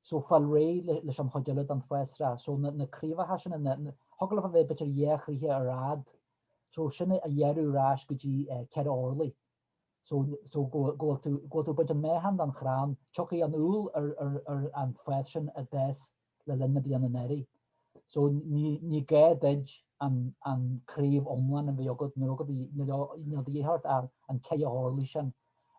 So fáil réidh leis an chuid eile den fásra. So na craobhacha sin, thiocfadh leo a bheith b'fhéidir dhá throithe ar fhad. So sin a ghearradh ar ais go dtí 4 orlaí. So so go go bhfuil tú go bhfuil tú ag baint an meáchan den chrann, tiocfaidh an úll ar ar ar an bhfás sin a d'fhás le linn na bliana anuraidh. So ní ní gá duid an an craobh iomlán a bheith agat níl agat níl níl de dhíth ort ach an ceithre horlaí sin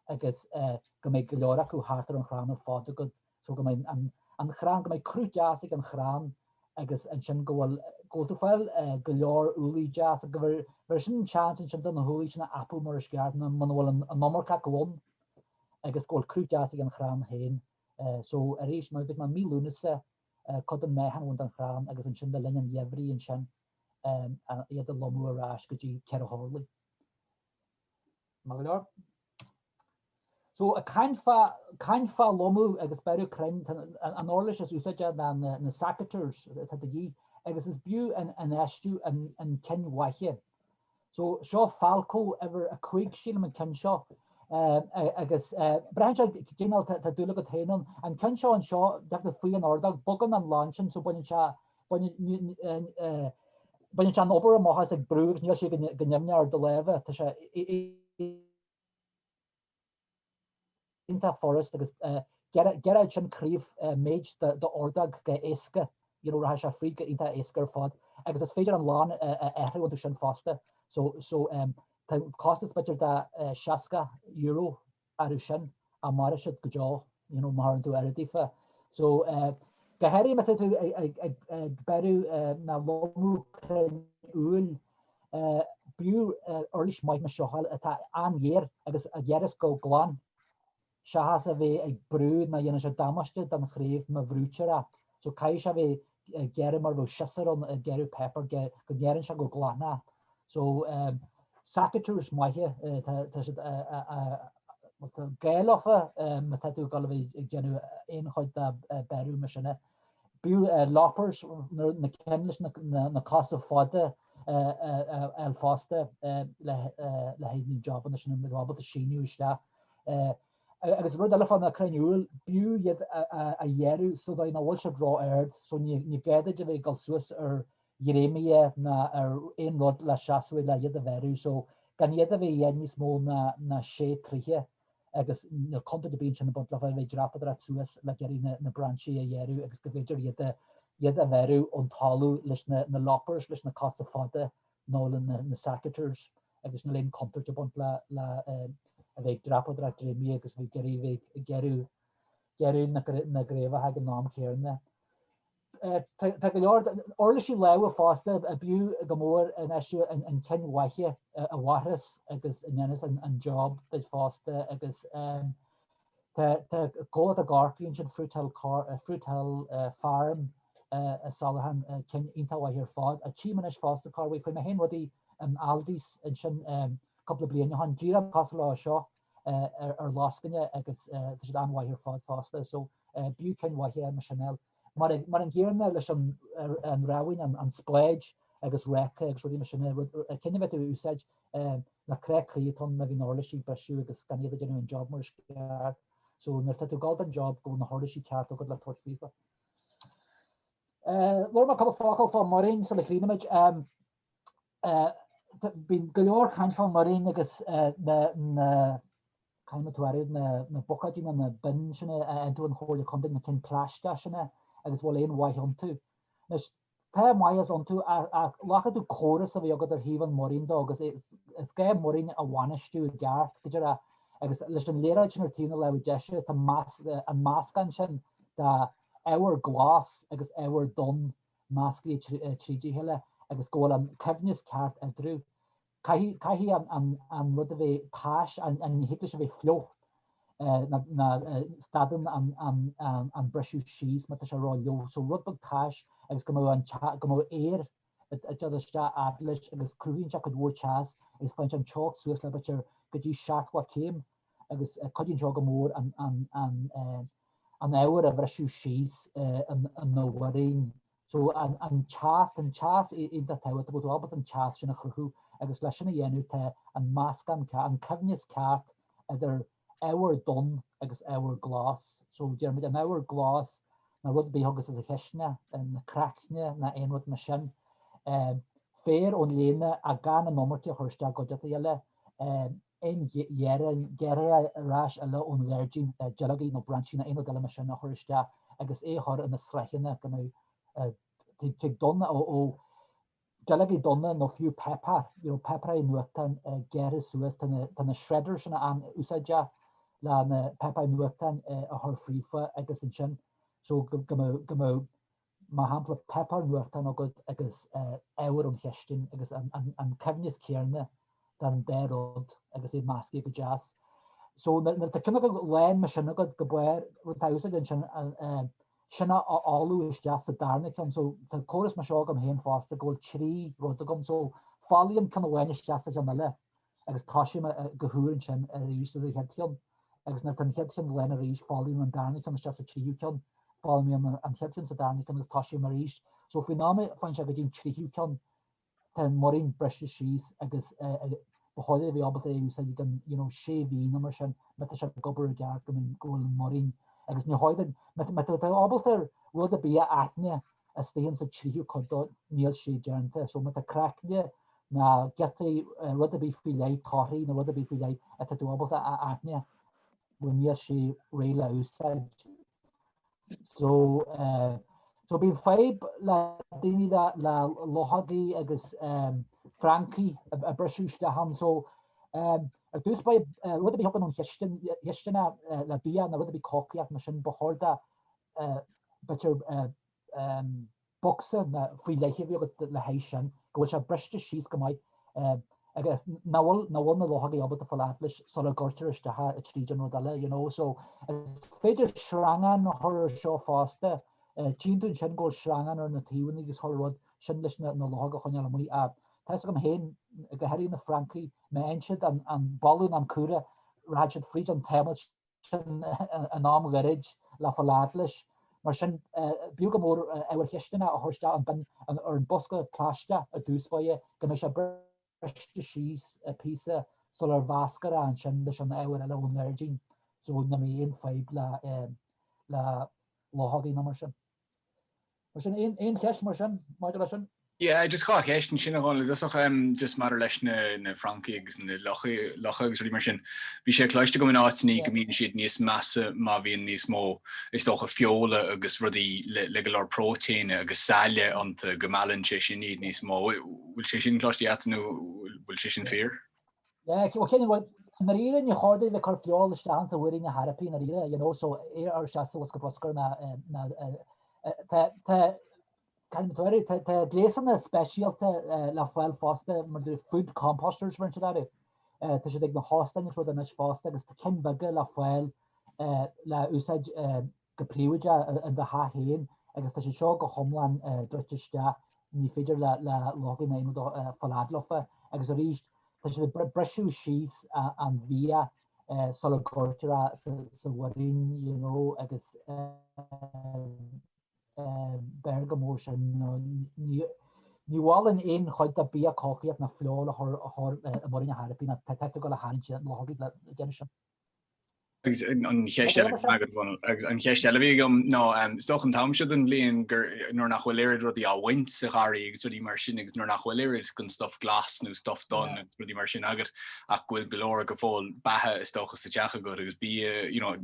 agus go mbeidh go leor acu thart ar an chrann ar fad agat so go mbeidh an an chrann go mbeidh cruth deas ag an chrann agus ansin go bhfuil go bhfuil tú ag fáil go leor úllaí deas go bhfuil bhfuil sin an seans ansin do na húllaí sin a apadh mar is ceart nó muna bhfuil an an iomarca acu ann agus go bhfuil cruth deas ag an chrann féin. So arís mar a dúirt mé mí Lúnasa cuid den meáchan a bhaint den chrann agus ansin le linn an gheimhridh ansin iad a lomadh ar ais go dtí 4 horlaí. Maith go leor. So, ag caint fá, caint fá lomadh agus bearradh crainn, tá an uirlis is úsáide ná na, na secateurs atá de dhíth agus is b'fhiú an, infheistiú in, in cinn mhaithe. So, seo Felco uimhir 5 sílim an ceann seo agus braitheann sé cén cineál tá dúil agat féin ann. An ceann seo anseo, definitely faoi an ordóg, bogann an lann sin so baineann sé, baineann, baineann sé an obair amach as ag brú agus níl sé go nimhneach ar do lámha, tá sé iontach furast agus gearrfaidh sin craobh méid d'ordóg go héasca, you know, rachaidh sé fríd go iontach éasca ar fad agus is féidir an lann a athrú iontu sin fosta. So, so tá costas b'fhéidir de €60 orthu sin ach mairfidh siad go deo, you know, má chuireann tú aire daofa. So, go háirithe má tá tú ag bearradh nó lomadh crainn úill, b'fhiú uirlis maith mar seo a fháil atá an-ghéar agus a ghearras go glan, seachas a bheith ag brú nó dhéanann sé damáiste don chraobh má bhrúitear é. So caithfidh sé a bheith ag gearradh mar a bheadh siosúr ann ag gearradh páipéar, go ngearrann sé go glan é. So secateurs maithe, tá siad tá gá leofa má tá tú ag dul a bheith ag déanamh aon chuid de bearradh mar sin. B'fhiú loppers, na cinn leis na cosa fada a fháil fosta le haghaidh na jabanna sin, a bheith ábalta síneadh isteach. Agus rud eile fá na crainn úill, b'fhiú iad a ghearradh sa dóigh nach bhfuil siad ró-ard, so ní gá duit a bheith ag dul suas ar dhréimire ná ar aon rud le seasamh le iad a bhearradh, so gan iad a bheith i níos mó ná sé troithe agus níl contúirt ar bith ansin ag baint leofa a bheith ag dreapadóireacht suas le iarraidh na brainsí a ghearradh agus go bhféidir iad a iad a bhearradh ón talamh leis na loppers, leis na cosa fada nó le na secateurs agus níl aon chontúirt ag baint le le a bheith ag dreapadóireacht dréimire agus a bheith ag iarraidh bheith ag gearradh gearradh na na gcraobhacha ag an am céanna. Tá go leor uirlisí láimhe fosta b'fhiú go mór infheistiú in cinn mhaithe a mhairfeas agus a ndéanfas an job duit fosta agus Tá comhlacht i gCorcaigh ansin, Fruithill Fruithill Farm a soláthraíonn cinn iontach mhaith ar fad. A tchím anois fosta corruair, fuair mé féin rudaí in Aldi's ansin cúpla bliain ó shin, díreach cosúil leo seo ar lascaine agus tá siad an-mhaith ar fad fosta. So b'fhiú cinn mhaithe mar sin a fháil. Mar an gcéanna leis an rámhainn, an spáid agus ráca agus rudaí mar sin, cinn a bheith tú a úsáid ná crá croí atá ann má bhíonn uirlisí ag briseadh agus gan iad ag déanamh an job mar is ceart. So nuair atá tú ag dul don job go bhfuil na huirlisí ceart agat le tabhairt faofa. Labhair mé cúpla focal fá muirín sula chríochnaímid. Bíonn go leor caint fá muirín agus na na caithfidh mé tú áireamh na na buicéidí nó na bins sin a fhaigheann tú ón Chomhairle Contae, na cinn plaisteach sin agus bhfuil aon mhaith iontu. Anois, tá maitheas iontu ach glacfaidh tú córas a bheith agat ar thaobh an muirín dó agus is gá muirín a bhainistiú i gceart, go díreach. Agus leis an léaráid sin ar taobh na láimhe deise tá an meascán sin de ábhar glas agus ábhar donn measctha tríd a chéile agus go bhfuil an coibhneas ceart eadarthu. Caithfidh, caithfidh an, an rud a bheith tais, an, ní thig leis a bheith fliuch, ná stadann an, an, an briseadh síos má tá sé ró-fhliuch. So rud beag tais agus go mbeadh an, go mbeadh aer ag dul isteach fhad leis agus cruthaíonn sé cuid mhór teas agus faigheann sé an teocht suas le b'fhéidir go dtí 70 céim agus cuidíonn seo go mór an, an, an, an ábhar a bhriseadh síos ina mhuirín. So an an teas, tá an teas iontach tábhachtach, go bhfuil tú ábalta an teas sin a chruthú agus leis sin a dhéanamh tá an meascán ceart, an coibhneas ceart idir ábhar donn agus ábhar glas. So déarfaimid an ábhar glas ná rud ar bith a thiocfas as an chisteanach, na craicne ná aon rud mar sin. Féar ón léana ach gan an iomarca a chur isteach i gcuideachta eile. Aon ghearráin, gearrtha ar ais eile ón ghairdín, duilleogaí nó brainsí nó aon rud eile mar sin a chur isteach agus é a chur ina sraitheanna go mbeadh tig donna ó duilleogaí donna nó fiú páipéar, you know, páipéirí nuachtáin gearrtha suas, tá na, tá na shredders sin an-úsáideach le na páipéirí nuachtáin a chur fríofa agus ansin so go mbeadh, go mbeadh mar shampla, páipéar nuachtáin agat agus ábhar ón chistin agus an coibhneas céanna den dá rud agus iad meascaithe go deas. So nuair atá ceann acu lán mar sin agat go barr, rud atá úsáid ansin sin a fholú isteach sa darna ceann. So tá córas mar seo agam féin fosta go bhfuil 3 rud agam. So folaím ceann amháin isteach sa cheann eile. agus toisím go húr ansin arís sa chéad cheann, agus nuair atá an chéad cheann lán arís, folaím an darna ceann isteach sa tríú ceann, folaím an chéad cheann sa darna ceann agus toisím arís. So faoin am a faigheann sé go dtí an tríú ceann, tá an muirín briste síos agus ba chóir a bheith ábalta é a úsáid i gcionn you know sé mhí nó mar sin, má tá sé ag obair i gceart go mbíonn, go bhfuil an muirín agus ní chóir duit, má tá tú ábalta rud ar bith a aithne istigh insa tríú cuid dó, níl sé déanta. So má tá craicne ná giotaí, rud ar bith faoi leith, torthaí nó rud ar bith faoi leith atá tú ábalta a aithne, bhuel níl sé réidh le úsáid. So, so bíonn fadhb le daoine le, le luchógaí agus francaigh a briseadh isteach ann. So, ar dtús báire, rud ar bith a thagann ón chistin, chisteanach le bia nó rud ar bith cócaireacht mar sin, ba chóir do b'fhéidir bocsa faoi leith a bheith agat le haghaidh sin, go bhfuil sé briste síos go maith agus nach bhfuil, nach bhfuil na luchógaí ábalta fáil fhad leis sula gcuirtear isteach é tríd an rud eile, you know. So is féidir sreangán a chur ar seo fosta. Tchíonn tú ansin go bhfuil sreangán ar na taobhanna agus chuile rud sin leis na luchóga a choinneáil amuigh. Tá fhios agam féin, go háirithe na francaigh, má fhaigheann siad an boladh nó an cumhra, rachaidh siad fríd an tamall sin in am ghairid le fáil fhad leis. Mar sin, b'fhiú go mór ábhair chisteanaigh a chur isteach an bin ar an bosca plaisteach i dtús báire go mbeidh sé briste síos píosa sular mheascfar é ansin leis an ábhar eile ón ngairdín. So ní mbeidh aon fadhb le le luchógaí ná mar sin. Mar sin, aon cheist mar sin maidir leis sin? Yeah, just 2 cheist ansin a Dhónaill. I dtosach, just maidir leis na na francaigh agus na lucha lucha agus rudaí mar sin. Bhí sé cloiste agam in áiteannaí go mbíonn siad níos measa má bhíonn níos mó, is dócha, feola agus rudaí le le go leor próitéine agus saille iontu, go meallann sé sin iad níos mó. Bhfuil sé sin cloiste agat nó bhfuil sé sin fíor? Yeah, well cén bhfuil, i ndáiríre ní chóir duit bheith ag cur feoil isteach insa mhuirín ar chor ar bith i ndáiríre, you know, so é a chur isteach sa bhosca bruscair ná, ná, tá, tá, caithfidh mé tuairim, tá, tá gléasanna speisialta le fáil fosta mar do food composters mar sin orthu. Tá siad ag na hóstáin agus rud anois fosta agus tá cinn bheaga le fáil le úsáid go príobháideach in do theach féin agus tá siad seo go hiomlán druidte isteach, ní féidir le luchógaí ná aon rud a fáil fhad leofa agus arís tá siad ag briseadh síos an bhia sula gcuirtear é sa mhuirín you know agus b'fhearr go mór sin ní mholfainn aon chuid de bia cócaireacht ná feoil a chur i muirín ar chor ar bith ná tá tú ag dul a tharraingt luchógaí le déanamh sin. Agus an cheist eile agus an cheist eile a bhí agam ná is dócha an t-am seo den bhliain gur nuair nach bhfuil oiread rudaí á bhaint sa gharraí agus rudaí mar sin agus nuair nach bhfuil oiread den stuff glas nó stuff donn agus rudaí mar sin agat ach go bhfuil go leor go fóill beatha is dócha sa teach agat agus bia you know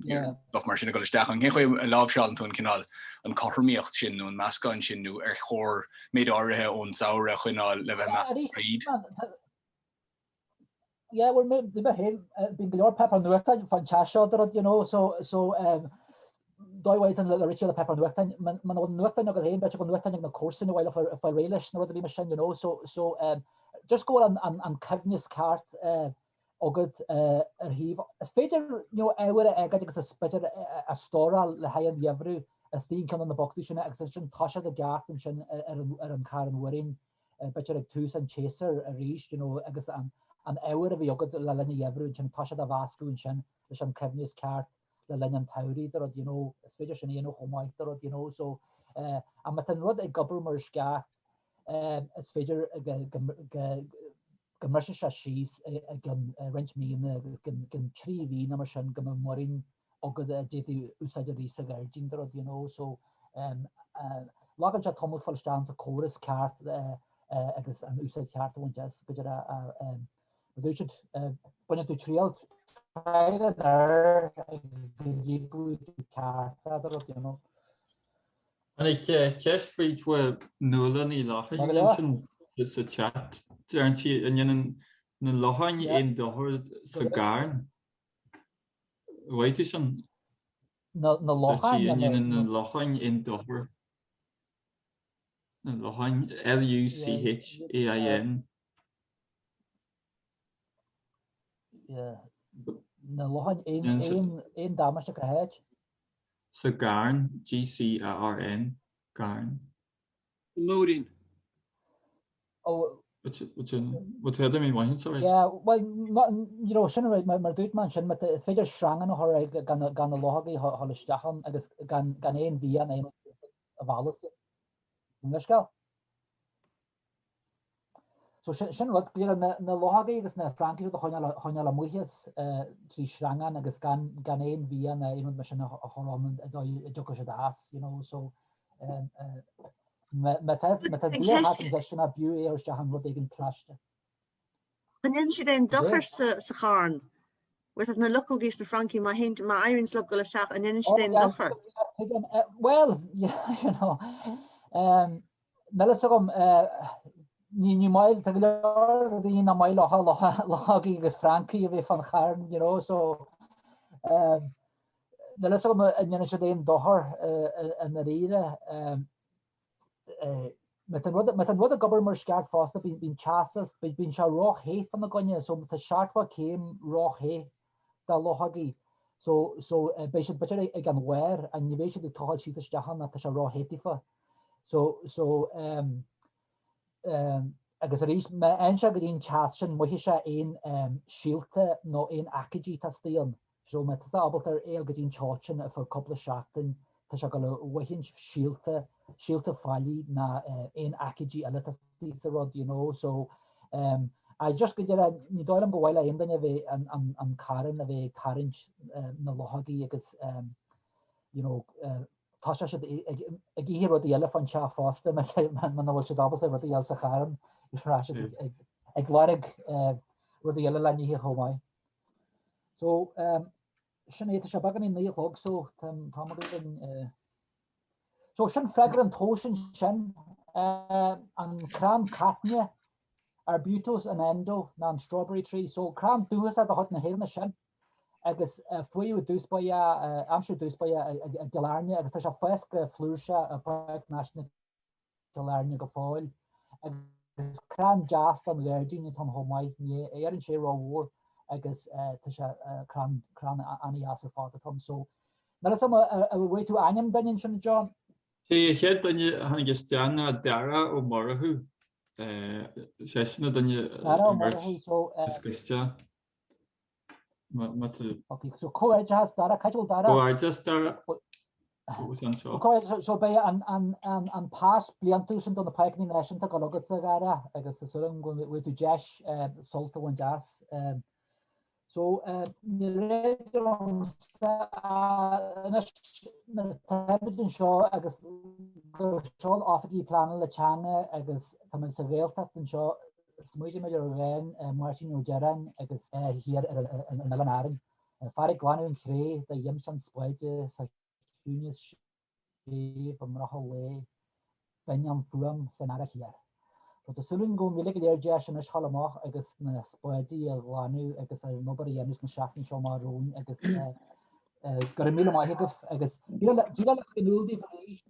stuff mar sin ag dul isteach ann. Cén chaoi a láimhseálann tú an cineál an cothromaíocht sin nó an meascán sin nó ar chóir méid áirithe ón samhradh a choinneáil le bheith measctha tríd? Yeah, well, mé mé féin, bíonn go leor páipéar nuachtáin fán teach seo de rud, you know, so, so, um, dóigh mhaith le rite le páipéar nuachtáin, muna bhfuil nuachtáin agat féin, b'fhéidir go bhfuil nuachtáin ag na comharsana a bhfuil ag fáil réidh leis nó rud a bhí mar sin, you know, so, so, um, just go bhfuil an, an, an coibhneas ceart uh, agat uh, ar thaobh. Is féidir, you know, ábhar a fhágáil agus is b'fhéidir a stóráil le haghaidh an gheimhridh istigh in ceann de na bocsaí sin agus ansin toiseacht i gceart ansin ar an, ar an charn mhuirín. b'fhéidir ag tús an tséasúir arís, you know, agus an ábhar a bhí agat le linn an gheimhridh ansin, tá siad á mheascadh ansin leis an coibhneas ceart le linn an tsamhraidh de rud, you know, is féidir sin a dhéanamh chomh maith de rud, you know, so eh, ach má tá an rud ag obair mar is ceart, eh, is féidir go, go, go, go mbrisfidh sé síos i gcionn roinnt míonna agus i gcionn 3 mhí nó mar sin go mbeidh muirín agat a d'fhéadfaí úsáid arís sa ghairdín de rud, you know, so leagann sé tamall fáil isteach sa córas ceart agus an úsáid cheart a bhaint as, b'fhéidir a mar dúirt siad, baineann tú triail, trial and error go dtí go bhfuil tú ceart de rud, you know. Tháinig ceist fríd uaidh Nuala Ní Locháin ansin sa chat. Deireann sí, an ndéanann na locháin aon dochar sa gcarn? Bhfaighidh tú sin? Na locháin? An ndéanann na locháin aon dochar? Na locháin, L-U-C-H-A-I-N. Na locháin, aon damáiste cá háit? Sa gcarn, G-C-A-R-N, gcarn. Sa múirín. Oh. Bhfuil tú idir mí mhaith, sorry? Yeah, well, you know, sin mar mar dúirt mé ansin, is féidir sreangán a chur air gan gan na luchógaí a dhul isteach ann agus gan gan aon bhia ná aon a mhealladh. An leithscéal? So sin sin rud, go na na luchógaí agus na francaigh a choinneáil choinneáil amuigh as trí shreangán agus gan gan aon bhia ná aon rud mar sin a chur ann i dóigh a dtiocfaidh siad as, you know, so má má tá má tá bia thart an gceist sin b'fhiú é a chur isteach in rud éigin plaisteach. An ndéanann siad aon dochar sa sa charn? Bhfuil na luchógaí is na francaigh má théann má éiríonn leo dul isteach an ndéanann siad aon dochar? Well, yeah, you know, um, Níl fhios agam, ní maith, tá go leor daoine nach maith leo luchógaí agus francaigh a bheith fán charn, you know, so níl fhios agam an ndéanann siad aon dochar i ndáiríre. Má tá an rud ag obair mar is ceart fosta, bíonn teas, bíonn sé ró-the fána gcoinne, so tá 70 céim ró-the do luchógaí. So, so beidh siad b'fhéidir ag an bharr and ní bheidh siad ag tochailt síos isteach ann tá sé ró-the daofa. So, so um, um, agus arís má théann sé go dtí an teas sin mothaíonn sé aon um, síolta nó aon aicídí atá istigh ann. So má tá sé ábalta ar éal go dtí an teocht sin ar feadh cúpla seachtain tá sé ag dul a mhothaíonn síolta, síolta faillí ná aon aicídí eile atá istigh sa rud, you know, so um, I just go deire, ní dóigh liom go mhaith le aon duine a bheith an, an, an carn a bheith ag tarraingt na luchógaí agus you know tá siad ag ithe rudaí eile fán teach fosta muna bhfuil siad ábalta rudaí a fháil sa charn tá siad ag lorg rudaí eile le n-ithe chomh maith. So sin é, tá sé beagán i ndiaidh 9 a chlog so tá an t-am againn. So sin freagra an tomhais ansin, an crann caitne, Arbutus unedo, ná an strawberry tree. So crann dúchasach de chuid na hÉireann é sin agus fuaireadh i dtús báire, aimsíodh i dtús báire i gCill Airne agus tá sé ag fás go flúirseach i bPáirc Náisiúnta Chill Airne go fóill. Agus crann deas don ghairdín atá ann chomh maith, ní éiríonn sé rómhór agus tá sé crann crann an-dheas ar fad atá ann. So Níl a fhios agam an bhfuair tú ainm duine ansin, a John? Sé an chéad duine a tháinig isteach ná Dara Ó Murchú. Seisean an duine Dara Ó Murchú, so. Is isteach. Má tá. Ok, so comhghairdeas Dara, cá bhfuil Dara? Comhghairdeas Dara. So beidh an pas bliantúil sin do na Páirceanna Náisiúnta ag dul agatsa, a Dhara, agus tá súil agam go bhfaighidh tú deis sult a bhaint as. So ní féidir liomsa anois nuair atáimid anseo agus gur seo an Oifig Pleanála Teanga agus táimid sa Ghaeltacht anseo, smaoitímid ar dhán Mháirtín Ó Direáin agus thiar ar an Oileán Árainn, Fear ag glanadh an chré do gheimsean spáide sa chiúineas séimh i mbrothall lae, binn an fuaim san earrach thiar. So tá súil againn go bhfuil go léir deis anois dhul amach agus na spáidí a ghlanadh agus an obair a dhéanamh sna seachtainí seo amach romhainn agus go raibh míle maith agaibh agus díreach le cur in iúl daoibh arís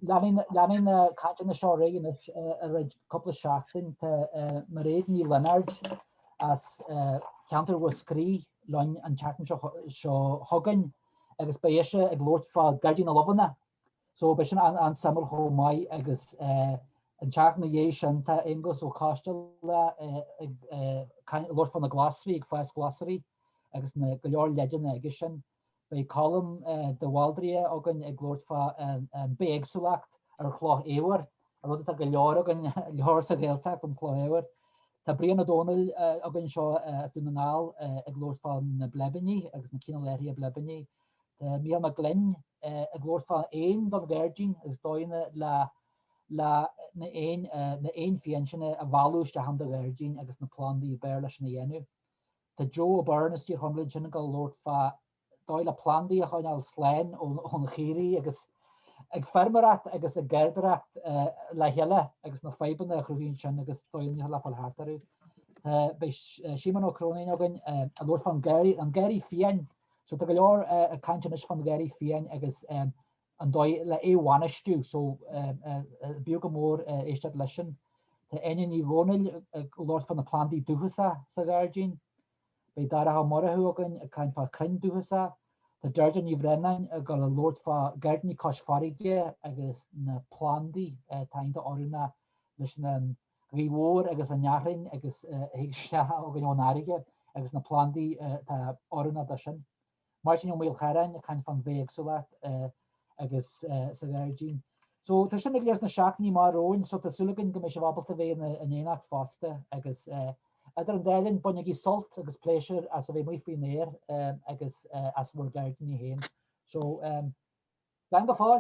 leanfaidh na cainteanna seo ar aghaidh anois ar feadh cúpla seachtain. Tá Mairéad Ní Lionáird as ceantar Mhúscraí linn an tseachtain seo chugainn. agus beidh ise ag labhairt fá Gairdín na Luibheanna so beidh sin an-suimiúil chomh maith agus an tseachtain ina dhiaidh sin tá Aonghus Ó Coisteala ag labhairt fá na glasraí, ag fás glasraí agus na go leor leideanna aige sin. Beidh Colm de Bhaldraithe againn ag labhairt fá an bithéagsúlacht ar Chloch Eabhair, an rud atá go leor againn, leor sa Ghaeltacht, an Chloch Eabhair. Tá Brian Ó Domhnaill againn anseo as Dún na nGall ag labhairt fá na bleibíní agus na cineál áirithe bleibíní. Tá Mícheál Mac Gloinn ag labhairt fá éin don ghairdín agus dóigheanna le le na éin na éin fiáin sin a mhealladh isteach in do ghairdín agus na plandaí ab fhearr leis sin a dhéanamh. Tá Joe Ó Beirn as Tír Chonaill ansin ag labhairt fá dóigh le plandaí a choinneáil slán ó na caoirigh agus ag feirmeoireacht agus ag garraíodóireacht le chéile agus na fadhbanna a chruthaíonn sin agus dóigheanna le fáil thart orthu. Beidh Síomón Ó Cróinín againn ag labhairt fán an garraí fiáin. So tá go leor ag caint anois fán gharraí fiáin agus an dóigh le é a bhainistiú. So b'fhiú go mór éisteacht leis sin. Tá Áine Ní Dhomhnaill ag labhairt fá na plandaí dúchasacha sa ghairdín. Beidh Darach Ó Murchú againn ag caint fá chrainn dúchasacha. Tá Deirdre Ní Bhraonáin ag dul a labhairt fá ghairdíní cois farraige agus na plandaí atá iontach oiriúnach leis an ghaoth mhór agus an fhearthainn agus a thig isteach againn ón fharraige agus na plandaí atá oiriúnach dó sin. Máirtín Ó Maolcharráin ag caint fán bhithéagsúlacht agus sa ghairdín. So tá sin ag léir sna seachtainí amach romhainn so tá súil againn go mbeidh sibh ábalta bheith in éineacht fosta agus idir an dá linn bainigí sult agus pléisiúr as a bheith amuigh faoin aer agus as bhur gairdíní féin. So slán go fóill!